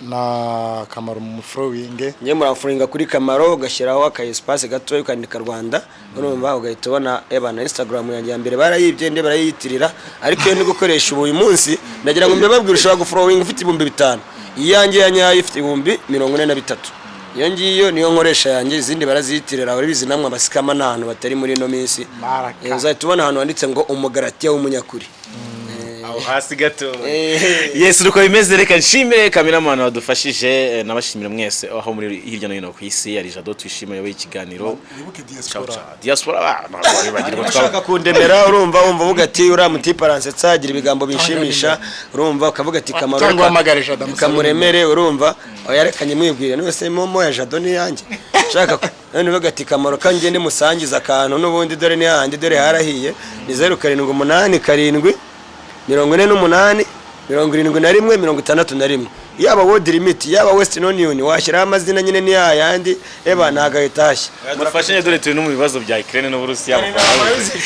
na Kamaro mumufollowinge. Njye muramfollowinga kuri Kamaro, ugashyiraho aka espace gatoya ukandika Rwanda, urumva, ugahita ubona. Eba na Instagram yanjye ya mbere barayibye, nde barayiyitirira, ariko iyo ndi gukoresha ubu uyu munsi, ndagira ngo mbibabwire, ushobora gufollowinga ufite 5000. Iyanjye ya nyayo ifite 43,000. Iyo ngiyo niyo nkoresha yanjye, izindi baraziyitirira. Urabizi namwe, abascammer n'ahantu batari muri ino minsi. Baraka. Uzahita ubona ahantu handitse ngo umugaratiya w'umunyakuri. Aho hasi gato. Eh. Yes, nuko bimeze. Reka nshimire cameraman wadufashije, nabashimire mwese aho muri hirya no hino ku isi. Yari Jado Tuyishime yoboye ikiganiro. Wibuke Ciao, diaspora. ciao. Diaspora, ntabwo wibagirwa. Ushaka kundemera, urumva, wumva uvuga ati uriya mutipe aransetsa, agira ibigambo binshimisha, urumva, ukavuga ati Kamaro Cyangwa uhamagare Jado amusabe. kamuremere, urumva, yarekanye mwibwire niwe se momo ya Jado ni yanjye ushaka none uvuga ati Kamaro kangende musangiza akantu n'ubundi, dore ni hahandi, dore harahiye. Ni 0787 48 71 61. Yaba World Limit, yaba Western Union, washyiraho amazina nyine ni yayandi, eba nagahita hashya. Dufashanye, dore turi no mu bibazo bya Ukraine n'Uburusiya.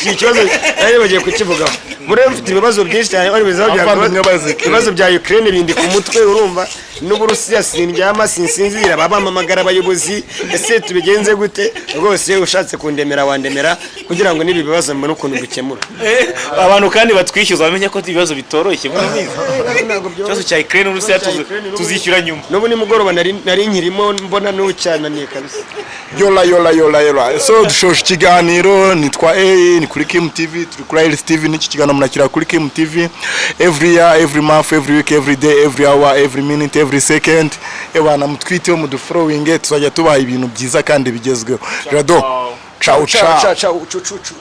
Iki kibazo nari bagiye kukivugaho. Muri mfite ibibazo byinshi cyane, bari ibibazo bya Abavandimwe bazi Ukraine. Ibibazo bya Ukraine bindi ku mutwe, urumva, n'Uburusiya, sindyama, sinsinzira, babampamagara abayobozi, ese tubigenze gute? Rwose ushatse kundemera wandemera, kugira ngo n'ibi bibazo mbone ukuntu bikemura. Abantu kandi batwishyuza bamenye ko ibibazo bitoroshye muri ino minsi. Ikibazo cya Ukraine n'Uburusiya tuzishyura nyuma. N'ubu nimugoroba nari nkirimo mbona n'ucyananiye kabisa. Yola yola yola yola. So dushoje ikiganiro. Nitwa A, ni kuri Kim TV, turi kuri Iris TV. N'iki kiganiro munakira kuri Kim TV every year, every month, every week, every day, every hour, every minute, every second. Ebana mutwiteho, mudufollowinge, tuzajya tubaha ibintu byiza kandi bigezweho. Jado, ciao. Ciao. Ciao. Ciao, ciao, cu cu cu.